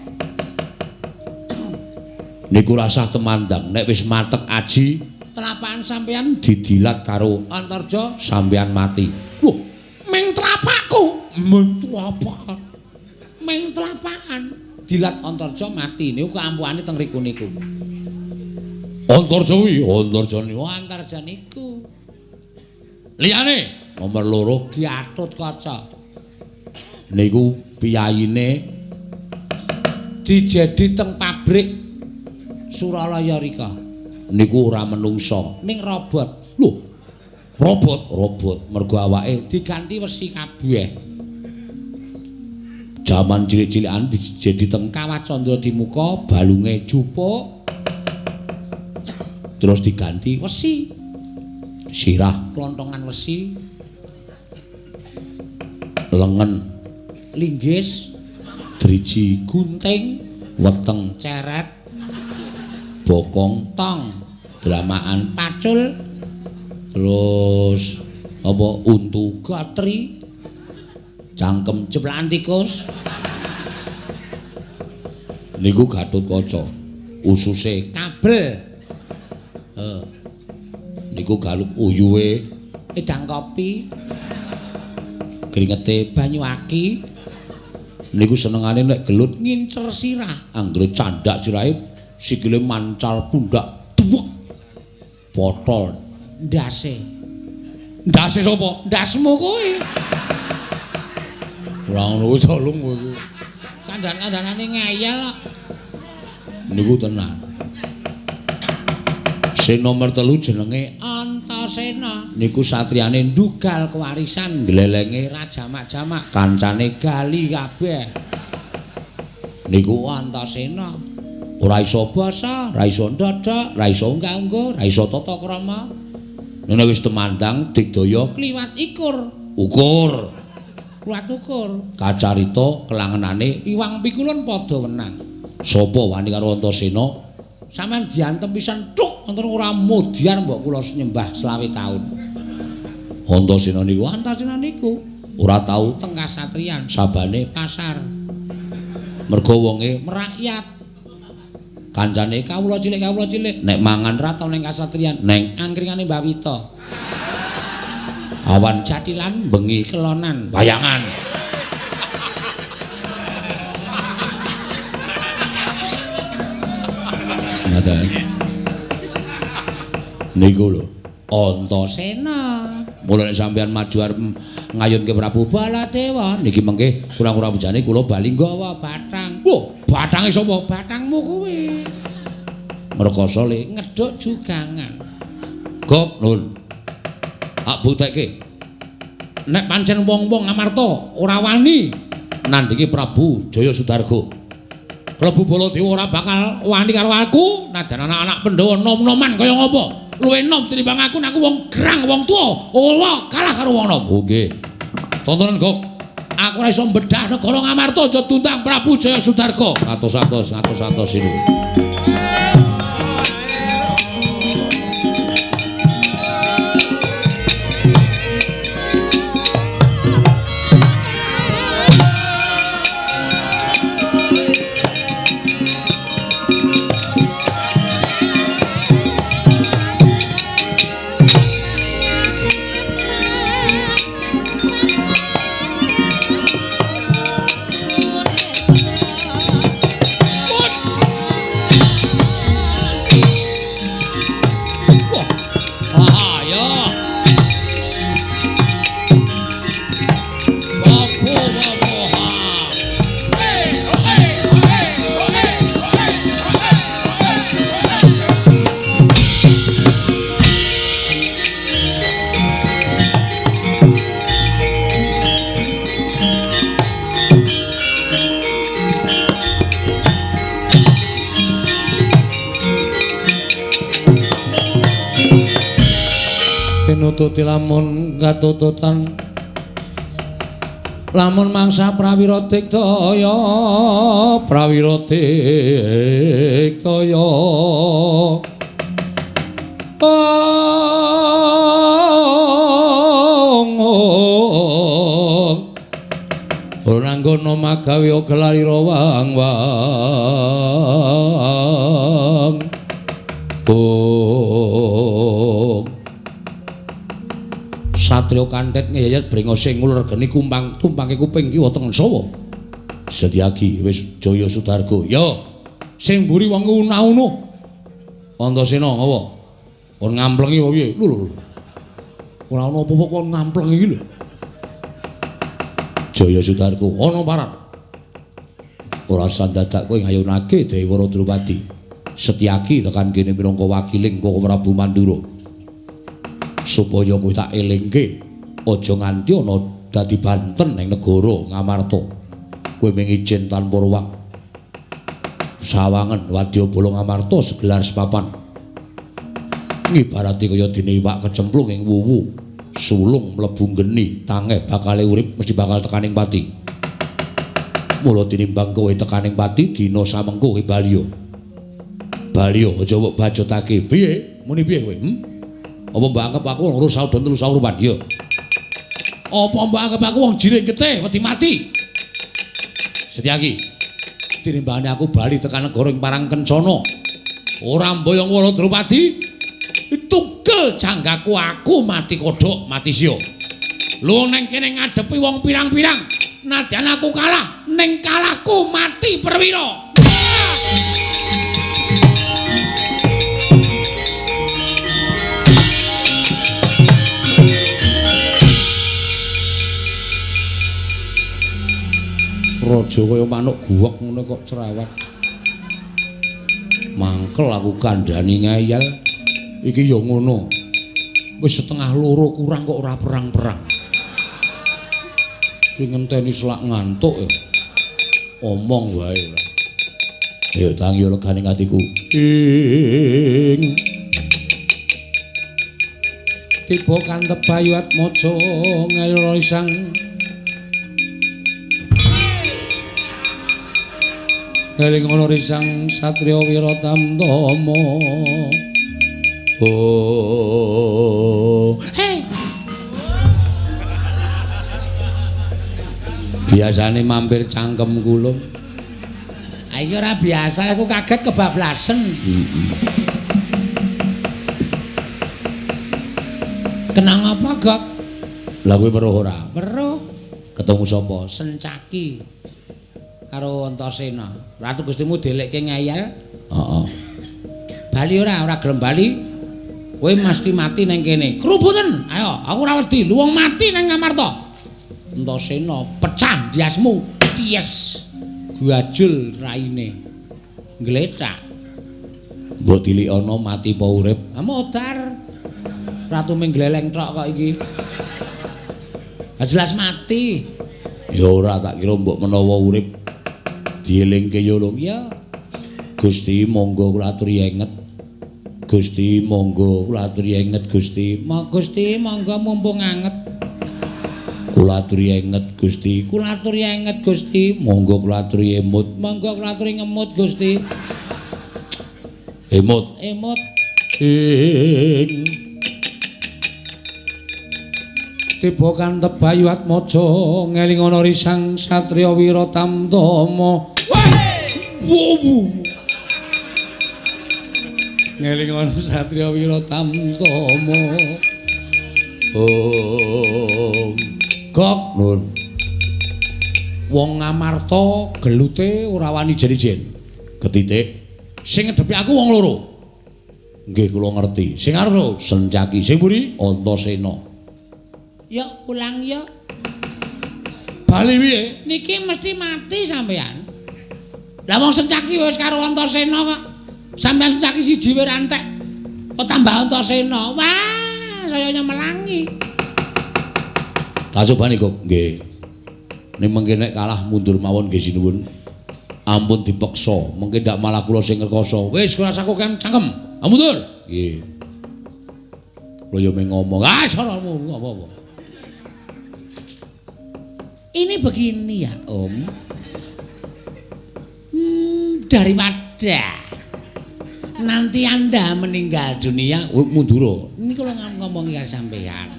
Niku rasah temandang nek wis matek aji telapakan sampeyan didilat karo Antarja sampeyan mati. Wah, ming telapakku, ming telapakan. Ming telapakan dilat Antarja mati niku keampuhane teng riku niku. Antarja kuwi, Antarja niku, Antarja niku. Liyane nomor 2 Gatotkaca. Niku piyayine dijedi teng pabrik Suralaya rika. Niku ora menungsa, ning robot. Lho, robot, robot mergo awake diganti wesi kabeh. Jaman cilik-cilikan dijedi teng Kawah Candra Dimuka, balunge jupuk terus diganti wesi. Sirah klontongan wesi, lengen linggis, driji, gunting, weteng, ceret, bokong, tong, dramaan, pacul, terus apa untu, gotri, cangkem, jeplakan tikus. Niku Gatotkaca, ususe kabel. Niku galuk uyuhe edang kopi, kringete banyu aki. Niku senengane nek gelut ngincer sirah, anggere candhak sirahe sikile mancal pundak, duwek potol ndase. Ndase sapa? Ndasmu kuwi. Ora ngono kuwi tolong kowe iku. Kandhan-kandhanane ngeyel kok. Niku tenan. Sing nomor 3 jenenge Antasena. Niku satriyane ndugal kewarisan glelenge ra jamak-jamak, kancane gali kabeh. Niku Antasena ora iso basa, ora iso ndodhok, ora iso unggah-ungguh, ora iso tata krama. Nek wis temandang digdaya kliwat ikur, ukur. Kliwat ukur. Kacarita kelangenane iwang pikulun padha wenang. Sapa wani karo Antasena? Sampeyan diantem pisan thuk wonten ora modyar mbok kula nyembah 25 taun. Antasena niku, Antasena niku ora tau teng kasatriyan, sabane pasar. Mergo wonge merakyat. Kancane kawula cilik nek mangan ra tau ning kasatriyan, neng angkringane Mbah Wita. Awan jathilan bengi kelonan wayangan. Ngaten. Niku lho Antasena. Mula nek sampeyan maju arep ngayunke Prabu Baladewa niki mengke kurang-kurang bejane kula bali nggawa bathang. Wah, bathange sapa? Bathangmu kuwi. Ngrekoso le ngedhuk jugangan. Gop nun. Tak butekke. Nek pancen wong-wong Amarta ora wani nandhingi Prabu Jaya Sudarga. Klebu Baladewa ora bakal wani karo aku, najan anak-anak Pandhawa nom-noman kaya ngapa. Luwih nom tinimbang aku, nek aku wong gerang, wong tuwa, ora kalah karo wong nom. Oh nggih. Tontonan Gok. Aku ora iso mbedah negara Ngamarta aja diundang Prabu Jaya Sudarga. Atos-atos, atos-atos ini. Tinututi lamun katututan lamun mangsa prawira diktaya prawira diktaya ora nanggono magawe gelarira wang wang Satrio kantet ngeyet brengose ngulur geni kumpang tumpangke kuping kiwa tengen sawa. Setyaki wis Jaya Sudarga. Ya, sing mburi wong una-una. Antasena ngapa? Kon ngamplengi apa piye? Lho lho. Ora ana apa-apa kon ngamplengi iki lho. Jaya Sudarga ana parat. Ora sandadak kowe ngayunake Dewara Drupadi. Setyaki tekan kene minangka wakiling Koko Prabu Mandura. Supaya kowe tak elingke aja nganti ana dadi banten ning negara Ngamarta. Kowe mung ijin tanpa ruwak. Sawangen wadyabala Ngamarta segelar sepapan. Ngibarati kaya dene iwak kecemplung ing wuwu, sulung mlebu geni, tangeh bakale urip mesti bakal tekaning pati. Mula tinimbang kowe tekaning pati dina samengko kowe baliya. Baliya aja mbok bajotake. Piye? Muni piye kowe? Apa mbok anggap aku wong loro saudon telu saurupan? Ya. Apa mbok anggap aku wong jiring getih wedi mati? Setyaki. Tinimbangane aku bali tekan negara ing Parang Kencana. Ora mboyong Wala Drupadi. Tugel janggaku aku mati kodhok, mati sia. Lu neng kene ngadepi wong pirang-pirang. Nadyan aku kalah, ning kalahku mati perwira. Raja kaya manuk guwek ngono kok cerewet. Mangkel aku kandhani ngeyel. Iki ya ngono. Wis 1:30 kurang kok ora perang-perang. Sing ngenteni selak ngantuk ya. Omong wae ora. Ayo tangi legane atiku. Ing tiba kantep Bayu Atmaja ngelira isang eling ana risang satriya wira tamtama. Oh. Hei. Biasane mampir cangkem kulung. Ayo ora biasa aku kaget kebablasen. Kenang apa, Gok? Lah kowe weruh ora? Weruh. Ketemu sapa? Sencaki. Karo Antasena. Ratu Gustimu delekke ngeyel. Heeh. Bali ora, ora gelem bali. Kowe mesti mati nang kene. Krubuten. Ayo, aku ora wedi. Lu wong mati nang Ngamarta. Antasena pecah ndiasmu. Ties. Guajul raine. Glethak. Mbok tilikana mati apa urip? Ha modar. Ratu ming gleleng tok kok iki. Ha jelas mati. Ya ora, tak kira mbok menawa urip Dielingke ya lho. Ya. Gusti monggo kula aturi enget. Gusti monggo kula aturi enget Gusti. Gusti monggo mumpung anget. Kula aturi enget Gusti. Kula aturi enget Gusti. Monggo kula aturi emut. Monggo kula aturi ngemut Gusti. Emut. Emut. Ing tiba kantep Bayu Atmaja ngeling ana risang satriya wira tamtama. Wah. Ngeling ana satriya wira tamtama. Oh. Gok nun. Wong Ngamarta gelute ora wani jen-jen. Ketitik. Sing ngedepi aku wong loro. Nggih kula ngerti. Sing arep lho Sencaki, sing mburi Antasena. Ya pulang ya. Bali piye? Niki mesti mati sampean. Lah wong Sencaki wis karo Antasena kok. Sampeyan Sencaki siji wis entek. Kok tambah Antasena. Wah, saya nyemelangi. Tak cobani kok nggih. Ning mengke nek kalah mundur mawon nggih sinuwun. Ampun dipeksa, mengke ndak malah kula sing ngrekoso. Wis kula saku cangkem. Mundur. Nggih. Kula yo mung ngomong, ah saramu apa-apa. Ini begini ya, Om. Daripada nanti Anda meninggal dunia, mundur. Ini kalau ngomongi karo sampean.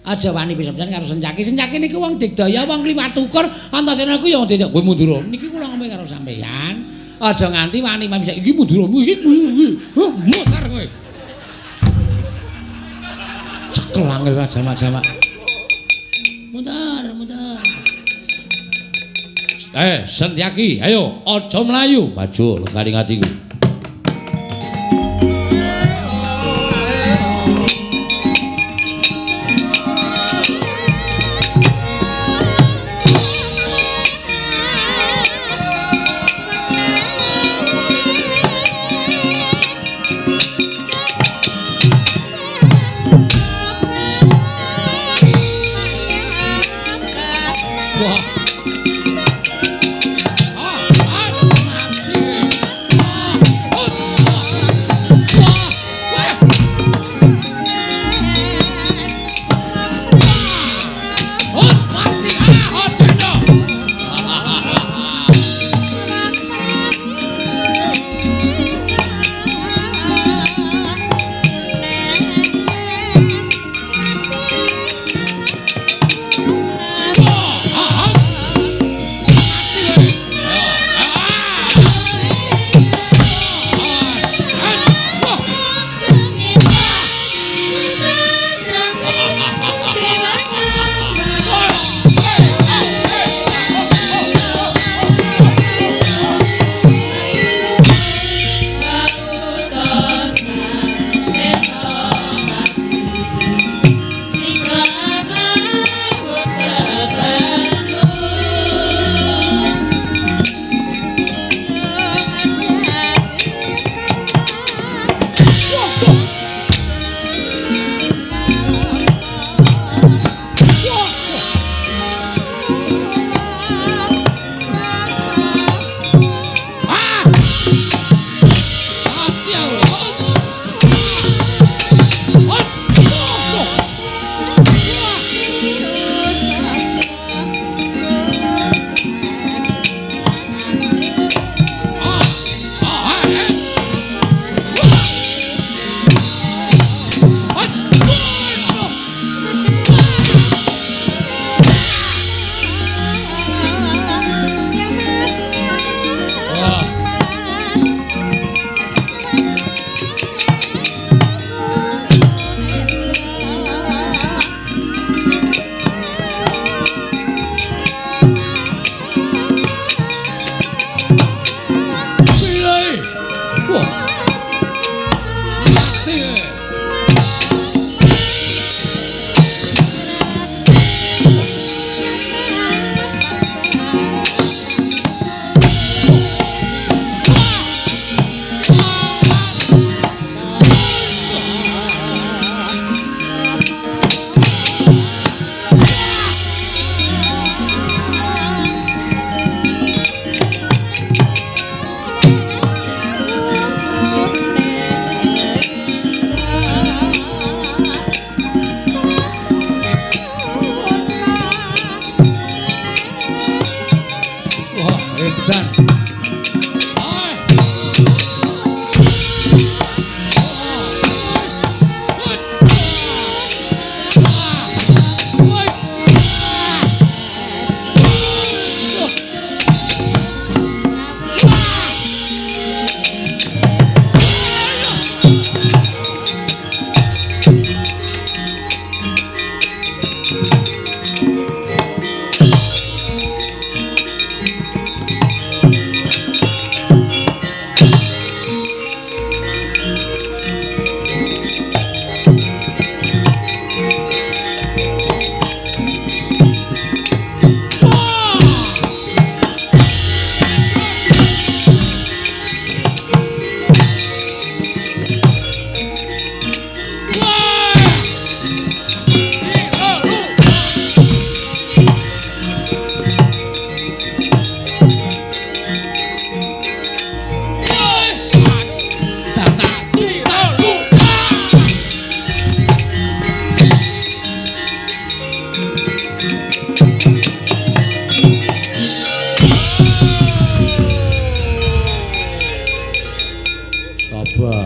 Aja wani pisan-pisan karo Sencaki. Sencaki niku wong digdaya, wong kliwat ukur, Antasena iku ya wong digdaya. Kowe mundur. Niki kula ngomongi karo sampean. Aja nganti wani bisa iki mundur. Iki mutar kowe. Cekel angel jamak-jamak. Mundur, mundur. Setyaki, ayo aja mlayu, maju lengkaring atiku.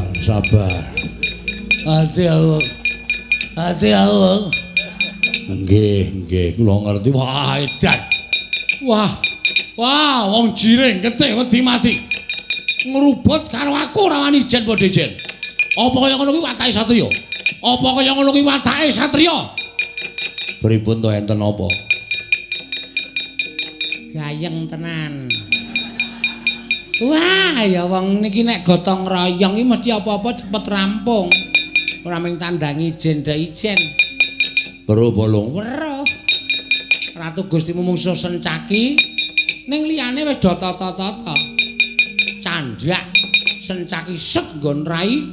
Sabar, sabar. Ati aku. Ati aku. Nggih, nggih, kula ngerti. Wah, edan. Wah. Wah, wong jiring getih wedi mati. Ngrubut karo aku ora wani ijen padha ijen. Apa kaya ngono kuwi watake satriya? Apa kaya ngono kuwi watake satriya? Pripun to enten apa? Gayeng tenan. Wah, ya wong niki nek gotong royong iki mesti apa-apa cepet rampung. Ora mung tandangi ijen ndak ijen. Weruh bolong. Weruh. Ratu Gusti mungsuh Sencaki ning liyane wis do tata-tata. Candhak Sencaki set nggon rai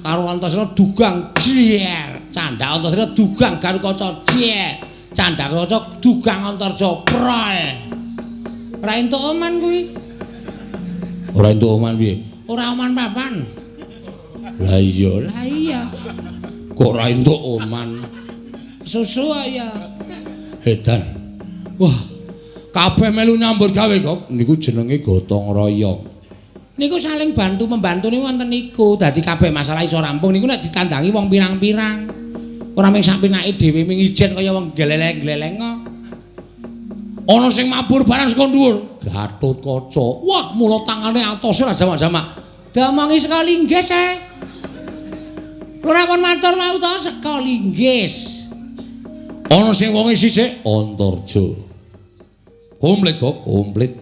karo Antasena dugang jier. Candhak Antasena dugang Garukaca jier. Candhak Garukaca dugang Antarja prol. Ora entuk oman kuwi. Ora entuk oman piye? Ora oman papan. Lah iya, lah iya. Kok ora entuk oman? Susu ya. Edan. Wah, kabeh melu nyambut gawe kok. Niku jenenge gotong royong. Niku saling bantu membantu niku wonten niku. Dadi kabeh masalah iso rampung niku nek ditandangi wong pirang-pirang. Ora mung sapinake dhewe mung ijen kaya wong gleleng-gleleng kok. Ana sing mabur barang saka dhuwur. Gatotkaca. Wah, mula tangane atose ora jamak-jamak. Diomongi saka linggis e. Kula pun matur wau to saka linggis. Ana sing wonge sisik Antarja. Komplit kok, komplit.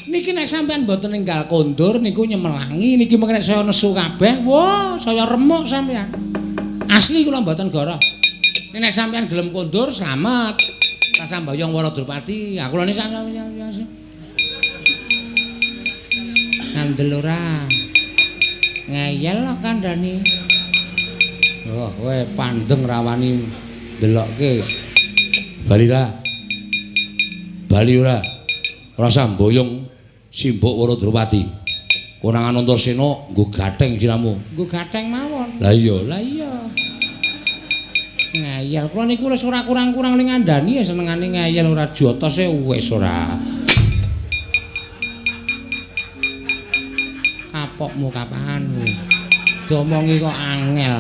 Niki nek sampean mboten ninggal kondur niku nyemelangi niki mengke nek saya nesu kabeh, wah, saya remuk sampean. Asli kula mboten goroh. Nek sampean gelem kondur slamet. Rasa mbayong Wara Drupadi, aku lho sak ngandel ora. Ngeyel kok kandhane. Wah, kowe pandeng rawani ndelokke. Bali ra. Bali ora. Ora samboyong simbok Wara Drupadi. Konangan Antasena nggo gatheng siramu. Nggo gatheng mawon. Lah iya, lah iya. Ngeyel kula niku wis ora kurang-kurang ning ngandani ya senengane ngeyel ora jotose wis ora. Kapokmu kapan kowe? Diomongi kok angel.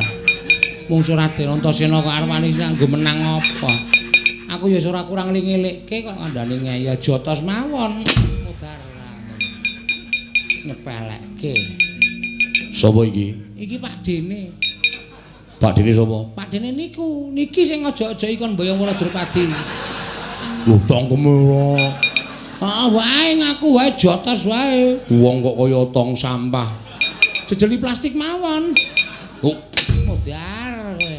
Mungsuh Raden Antasena kok arep wani nganggo menang apa? Aku ya ora kurang ngelikke kok ngandani ngeyel jotos mawon. Mudar nyepelekke. Sapa iki? Iki Pak Dene. Pak Dene sapa? Pak Dene niku, niki sing aja-aja kon mboyong Wara Drupadi. Lho cangkeme ora. Ah wae ngaku wae jotos wae. Wong kok kaya tong sampah. Jejeli plastik mawon. Oh, mudar kowe.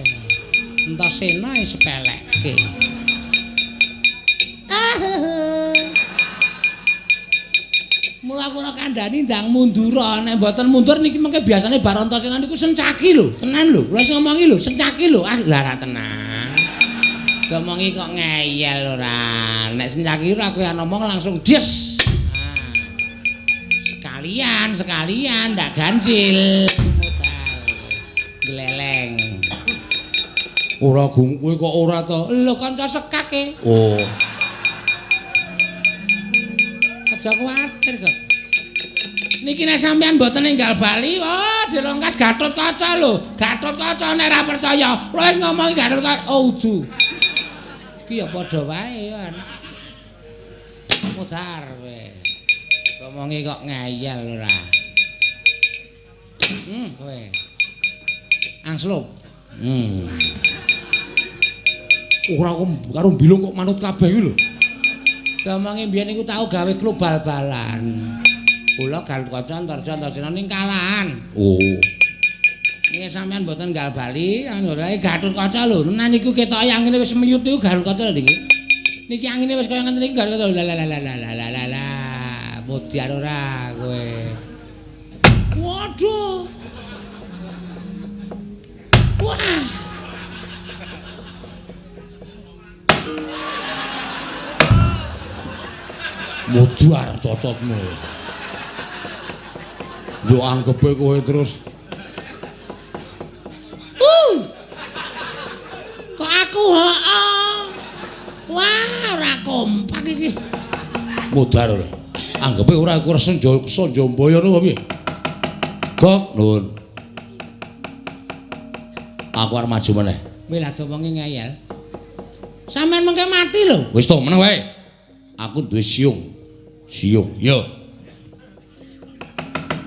Antasena sepelekke. Mula kula kandhani ndang mundur, nek mboten mundur niki mengke biasane bar Antasena niku sencaki lho, tenan lho. Kula sing ngomongi lho, sencaki lho. Ah, lha ra tenan. Diomongi kok ngeyel ora. Nek sencaki ora kowe ngomong langsung des. Ah. Sekalian, sekalian ndak ganjil. Modal. Gleleng. Ora kowe kok ora to? Lho kanca sekake. Oh. Aja kuwatir kok. Niki nek sampean mboten ninggal bali, wah dilongkas Gatotkaca lho. Gatotkaca nek ora percaya, kula wis ngomongi Gatotkaca. Oh udu. Iki ya padha wae ya. Mudar kowe. Ngomongi kok ngeyel ora. Kowe. Angslup. Ora kok karo mbilung kok manut kabeh iki lho. Diomongi mbiyen niku tau gawe klub bal-balan. Kula Gatotkaca Antarja Antasena ning kalahan. Oh. Niki sampean mboten nggal bali, ora Gatotkaca lho. Tenan niku ketoke angine wis miyut niku Gatotkaca lho niki. Niki angine wis kaya ngene iki Gatotkaca. La la la la la la la la. Modiar ora kowe. Waduh. Wah. Mudar cocotmu. Yo anggepe kowe terus. Kok aku heeh. Wah, ora kompak iki. Mudar ora. Anggepe ora iku Sanjambaya ngono piye? Gok, nuwun. Aku arep maju meneh. Wih, lha wonge ngeyel. Sampeyan mengke mati lho. Wis to, meneh wae. Aku duwe siung. Siung, yo.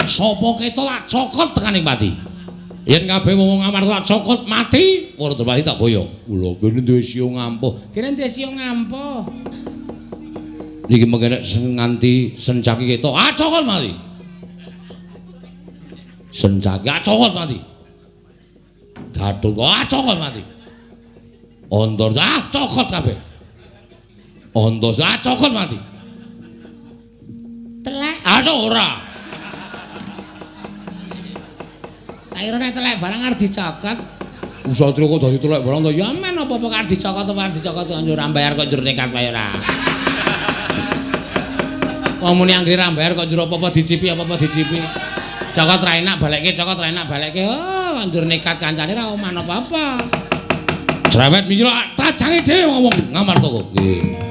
Sapa ketok tak cokot tekaning pati. Yen kabeh wong Ngamarta tak cokot mati, para Drupadi tak boyong. Lho, kene duwe siung ampuh. Kene duwe siung ampuh. Niki mengke nek nganti sencaki ketok, ah cokot mati. Sencaki ah cokot mati. Gathuk ah cokot mati. Antarja ah cokot kabeh. Antasena ah cokot mati. Telek ah ora. Tak kira nek telek barang arep dicokot. Satria kok dadi telek barang to? Ya men apa-apa arep dicokot apa arep dicokot kok ora bayar kok njur nekat wae ora. Wong muni anggere ra bayar kok njur apa-apa dicipi apa-apa dicipi. Cokot ra enak balekke, cokot ra enak balekke. Oh, kok njur nekat kancane ra oman apa-apa. Cerewet mikir trajange dhewe ngomong Ngamarta kok. Nggih.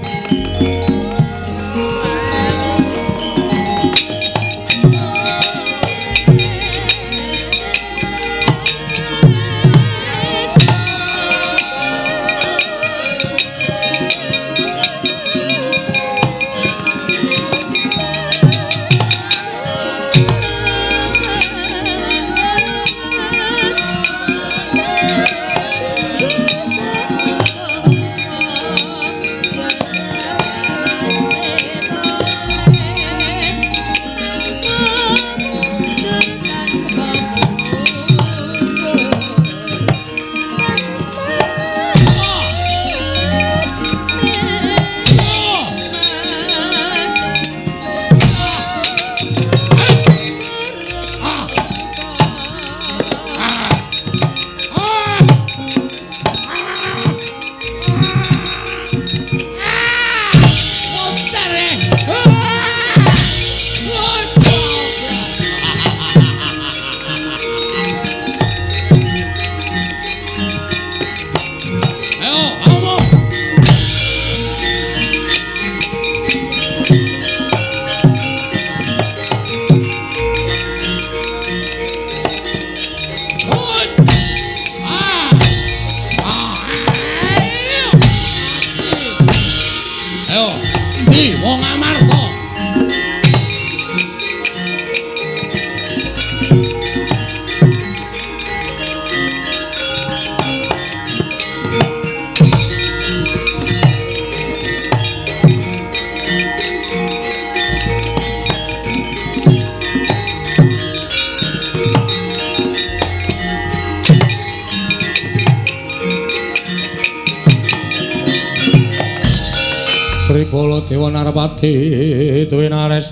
Dewa Narpati duwe nares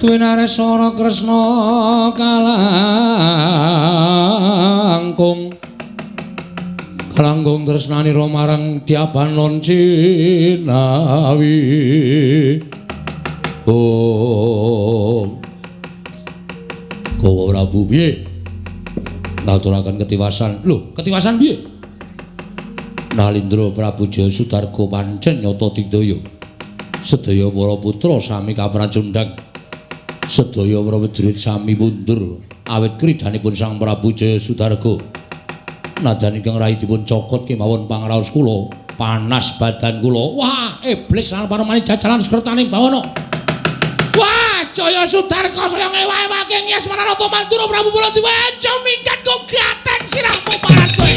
duwe nares Sara Kresna kalangkung kalangkung tresnanira marang Dyabanon Cinawi. Oh, Kowe Prabu piye ngaturaken ketiwasan? Lho, ketiwasan piye? Nalindra Prabu Jaya Sudarga pancen nyata digdaya. Sedaya para putra sami kapracundhang. Sedaya para prajurit sami mundur awit kridanipun Sang Prabu Jaya Sudarga. Nadyan ingkang rayi dipun cokot kemawon pangraos kula, panas badan kula. Wah, iblis lan panemane jajalan sekretaning bawana. Wah, Jaya Sudarga saya ngewa-ewake Ngyasmana Rata Mandura Prabu Baladewa aja minggat kok gaten sirahmu parat kowe.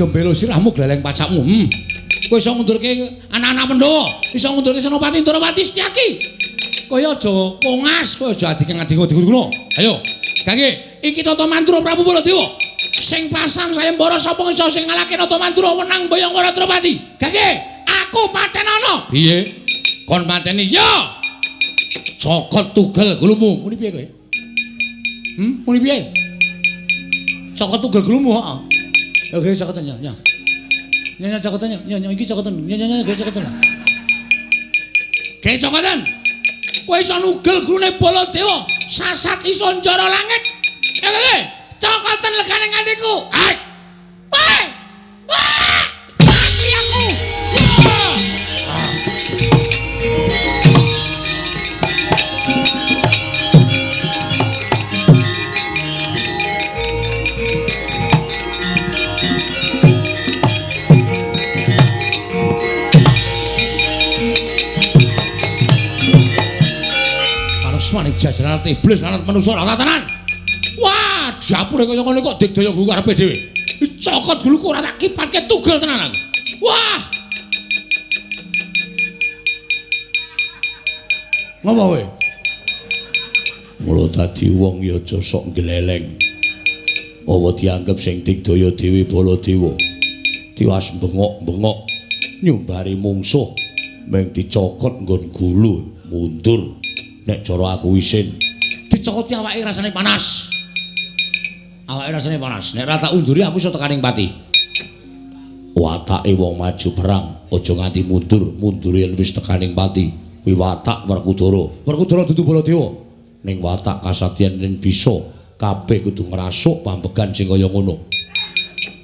Gembelo sirahmu gleleng pacakmu. Kowe iso ngundurke anak-anak Pandhawa, iso ngundurke Senopati Ndorowati Setyaki. Kowe aja kongas, kowe aja adike-adike. Ayo, Gangge, iki Nata Mandura Prabu Baladewa. Sing pasang sayembara sapa iso sing ngalahke Nata Mandura wenang boyong ora Drupadi. Gangge, aku patenana. Piye? Kon pateni? Ya. Cokot tugel gulumu. Muni piye kowe? Muni piye? Cokot tugel gulumu, heeh. Oke, cokoten yo, yo. Nyo cokoten yo, nyo iki cokoten. Nyo nyo nyo cokoten. Ge cokoten. Kowe iso nugel gulune Baladewa, sasat iso njara langit. Eh, cokoten legane ngantiku. Hai. Weh. Wah! Mati aku. Jajaran iblis lan manusa ora tenan. Wah, diapure kaya ngene kok digdaya gulu karepe dhewe. Cokot guluku ora tak kipatke tugel tenan aku. Wah. Ngopo kowe? Mula dadi wong ya aja sok gleleng. Apa dianggep sing digdaya dhewe Baladewa. Tiwas bengok-bengok nyumbari mungsuh mung dicokot nggon gulu mundur. Nek cara aku isin dicokoti awake rasane panas. Awake rasane panas. Nek ora tak unduri aku iso tekaning pati. Watake wong maju perang aja nganti mundur, mundur yen wis tekaning pati. Kuwi watak Werkudara. Werkudara dudu Baladewa. Ning watak kasatian yen bisa kabeh kudu ngrasuk pambegan sing kaya ngono.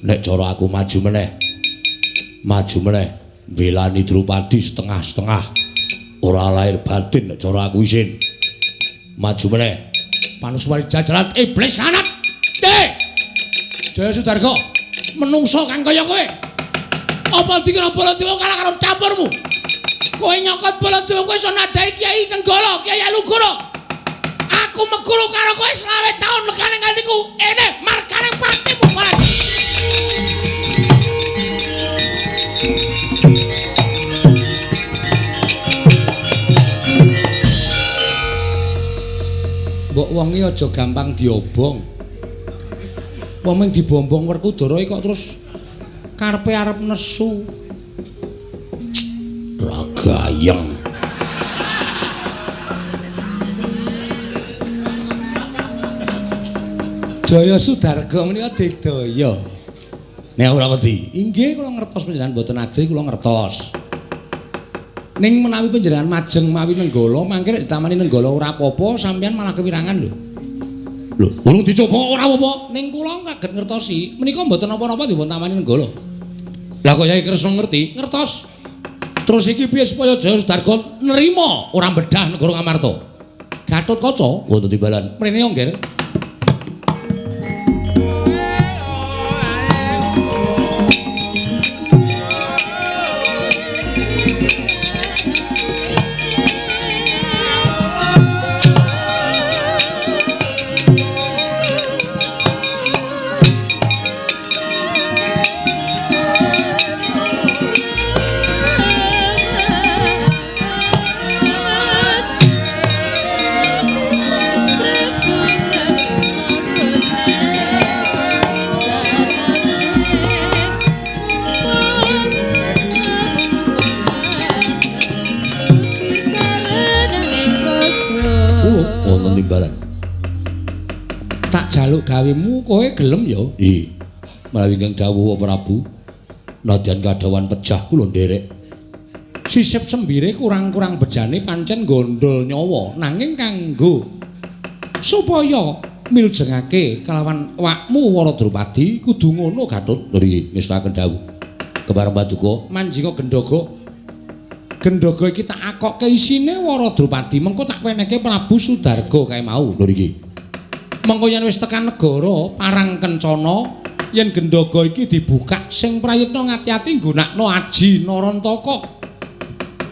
Nek cara aku maju meneh. Maju meneh mbelani Drupadi setengah-setengah. Ora lahir batin nek cara aku isin. Maju meneh. Panuswari jajaran iblis anak. Dek. Jaya Sudarga, menungso kang kaya kowe. Apa dikira Baladewa kalah karo campurmu? Kowe nyokot Baladewa kowe iso nadhahi Kyai Nenggala, Kyai Alugoro. Aku meguru karo kowe 25 taun legane ngantiku. Ene markane patimu barang. Mbok wong iki aja gampang diobong. Wong mung dibombong Werkudara kok terus karepe arep nesu. Ra gayeng. Jaya Sudarga menika digdaya. Nek ora wedi. Inggih kula ngertos panjenengan mboten ajri kula ngertos. Ning menawi panjenengan majeng mawi Nenggala, mangke nek ditamani Nenggala ora apa-apa, sampeyan malah kewirangan lho. Lho, urung dicoba ora apa-apa. Ning kula kaget ngertosi, menika mboten napa-napa dipun tamani Nenggala. Lah kok Yai Kresna ngerti? Ngertos. Terus iki piye supaya Jaya Sudarga nrima ora bedah negara Ngamarta? Gatotkaca wonten timbalan. Mrene yo, Ngger. Tak jaluk gawemu kowe gelem ya? Ih, menawi ingkang dawuh Prabu, nadyan kadhawan pejah kula nderek. Sisip sembire kurang-kurang bejane pancen gondol nyawa, nanging kanggo supaya milujengake kelawan wakmu Wara Drupadi kudu ngono Gatut. Nggih, ngestakaken dawuh. Kepareng paduka manjinga gendhaga. Gendhaga iki tak akokke isine Wara Drupadi, mengko tak wenehke Prabu Sudarga kae mau. Lho iki. Mengko yen wis tekan negara Parang Kencana, yen gendhaga iki dibukak sing prayitna ngati-ati nggunakno aji Narantaka.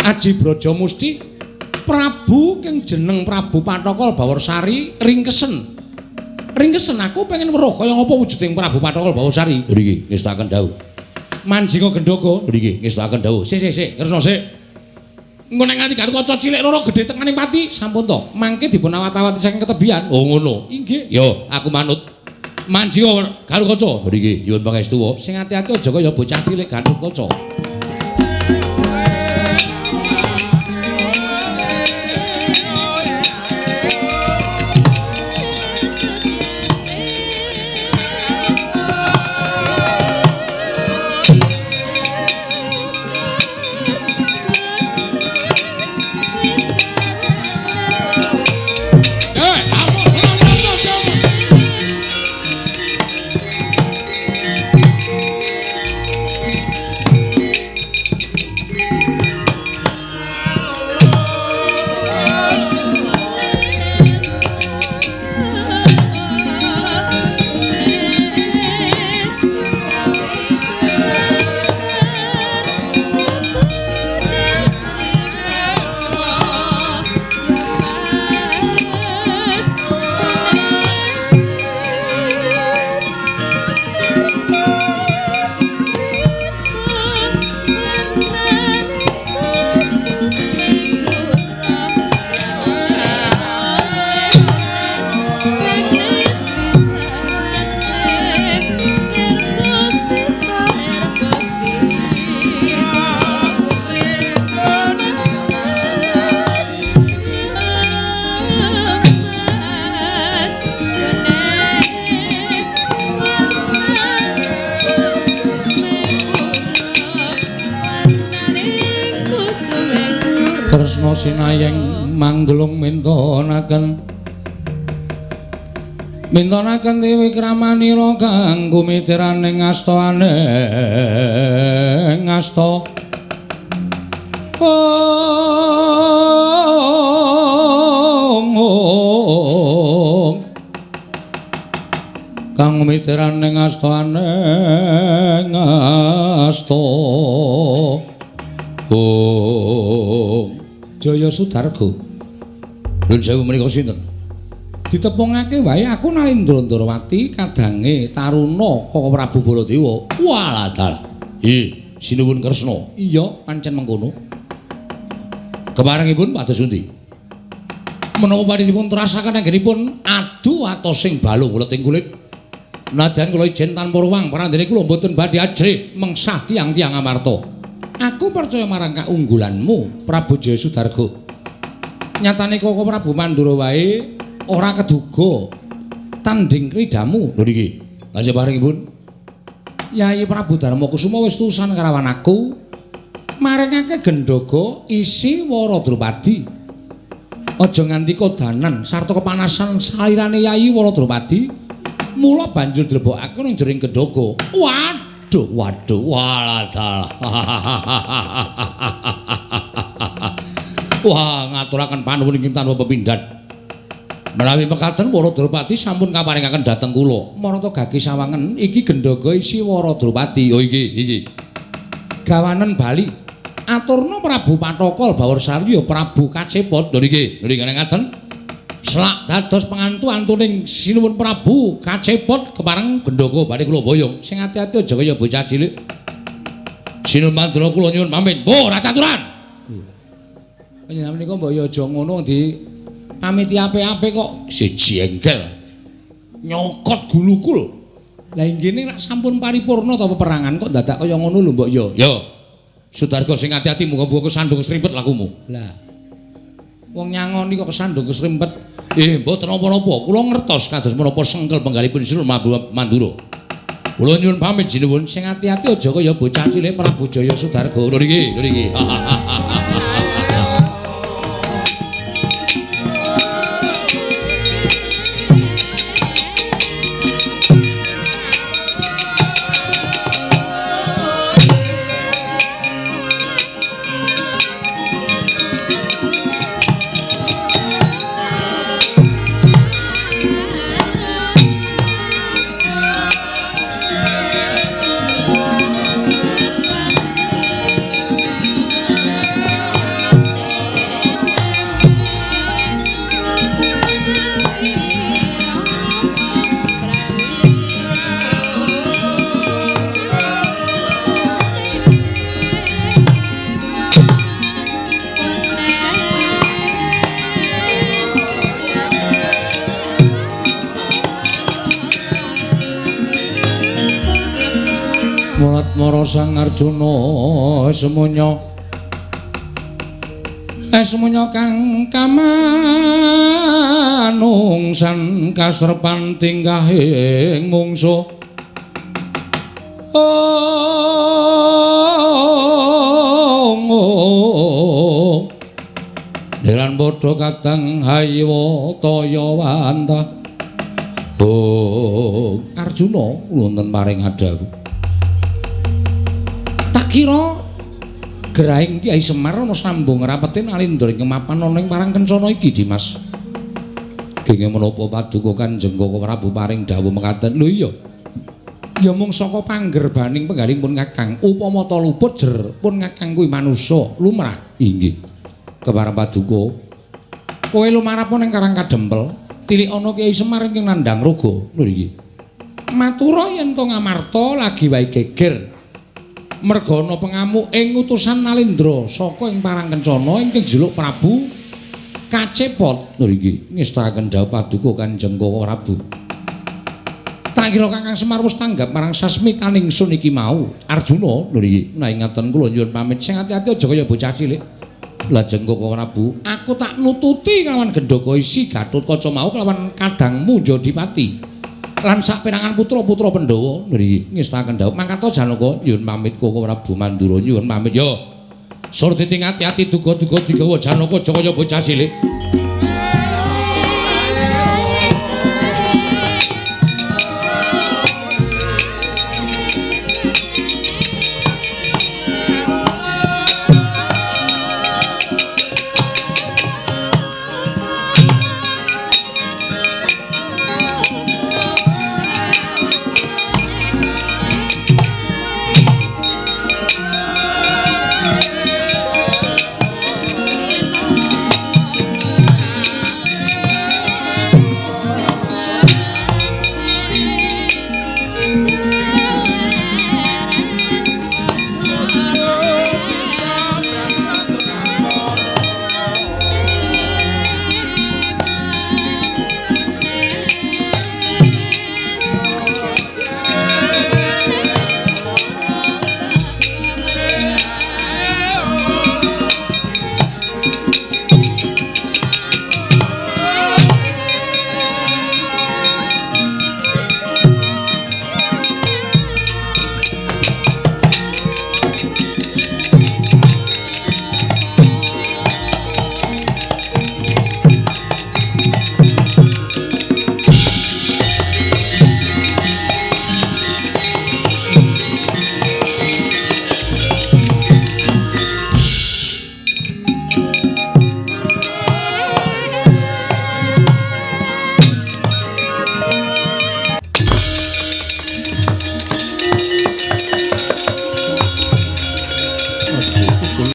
Aji Brajamusti Prabu kang jeneng Prabu Pathakal Bawarsari ringkesen. Ringkesen aku pengen weruh kaya ngapa wujuding Prabu Pathakal Bawarsari. Lho iki ngestakaken dawuh. Manjinga gendhaga. Lho iki ngestakaken dawuh. Sik sik sik, Kresna sik. Engko nek nganti Gatotkaca cilik loro gedhe tekaning pati, sampun to. Mangke dipun awat-awati saking ketebian. Oh ngono. Inggih. Yo, aku manut. Manjinga Gatotkaca. Lho iki nyuwun pangestu. Sing ati-ati aja kaya bocah cilik Gatotkaca. Sinayeng manggelung mintonaken mintonaken dewi kramanira kang kumitiraning asta aneng asta ong kang kumitiraning asta aneng asta ong. Jaya Sudarga. Nuwun sewu menika sinten? Ditepungake wae aku Nalindra Ndrawati kadange taruna Kaka Prabu Baladewa. Walah dalah. Nggih, sinuwun Kresna. Iya, pancen mengkono. Keparengipun pados pundi? Menapa badhe terasaken anggenipun adu atosing balung uleting kulit. Nadyan kula ijen tanpa ruwang parandene kula mboten badhe ajrih mengsah tiyang-tiyang Amarta. Aku percaya marang kaunggulanmu, Prabu Jaya Sudarga. Nyatane Kaka Prabu Mandura wae ora keduga tanding kridamu. Lho niki, lajeng paringipun Yayi Prabu Darma Kusuma wis tusan karawan aku maringake gendhoga isi Wara Drupadi. Aja nganti kodanan sarta kepanasan salirane Yayi Wara Drupadi, mula banjur dilebokake ning jering gendhoga. Waduh, waduh, walah dalah. Wah, ngaturaken panuwun ingkang tanpa pepindhan. Menawi mekaten Wara Drupadi sampun kaparingaken dhateng kula. Marata gage sawangen iki gendhoga isi Wara Drupadi. Oh iki, iki. Gawanen bali. Aturna Prabu Pathaka Bawor Sarya Prabu Kacepot. Lho niki, lho niki ngaten. Selak dados pengantu antuning sinuwun Prabu Kacepot kepareng gendhoga badhe kula boyong. Sing ati-ati aja kaya bocah cilik. Sinuwun Mandura kula nyuwun pamit. Mbuh, ora caturan. Panjenengan menika mbok ya aja ngono di pamiti apik-apik kok siji engkel. Nyokot gulukul. Lah inggih nek sampun paripurna ta peperangan kok dadak kaya ngono lho mbok ya. Yo. Sudarga sing ati-ati muga-muga kesandung kesrimpet lakumu. Lah. Wong nyangoni kok kesandung kesrimpet. Mboten napa-napa. Kula ngertos kados menapa sengkel penggalipun Sinuwun Mandura. Kula nyuwun pamit sinuwun sing ati-ati aja kaya bocah cilik Prabu Jaya Sudarga. Lho niki, lho niki. Mara Sang Arjuna semuanya semuanya kang kamanungsan kasrepan tingkahing mungsuh. Oh, deran padha kadang haywa taya wantah. Oh, Arjuna wonten paring adhawuh. Kira gerahing Kyai Semar ana sambung rapete Nalindra ing mapan ana ing Parang Kencana iki, Dimas. Genge menapa paduka Kanjeng Kaka Prabu paring dawuh mekaten? Lho iya. Ya mung saka panggerbaning penggalipun Kakang, upama ta luput jer pun Kakang kuwi manusa lumrah. Inggih. Kepareng paduka, kowe lumarap ning Karang Kadempel, tilik ana Kyai Semar ingkang nandhang raga. Lho iki. Matura yen to Ngamarta lagi wae geger. Merga ana pengamuk ing utusan Nalindra saka ing Parang Kencana ingkang jluk Prabu Kacepot. Lho iki ngestakaken dawuh paduka Kanjeng Kaka Prabu. Tak kira Kakang Semar wis tanggap marang sasmitaning sun iki mau. Arjuna lho iki menawi ngaten kula nyuwun pamit sing ati-ati aja kaya bocah cilik. Lajeng Kaka Prabu, aku tak nututi kelawan gendhoga isi Gatotkaca mau kelawan kadangmu Jodipati. Lan saperangan putra-putra Pandhawa nggih ngestakaken dawuh mangkata Janaka nyuwun pamit Kaka Prabu Mandura nyuwun pamit. Yo. Surtiti ati-ati duga-duga digawa Janaka aja kaya bocah cilik.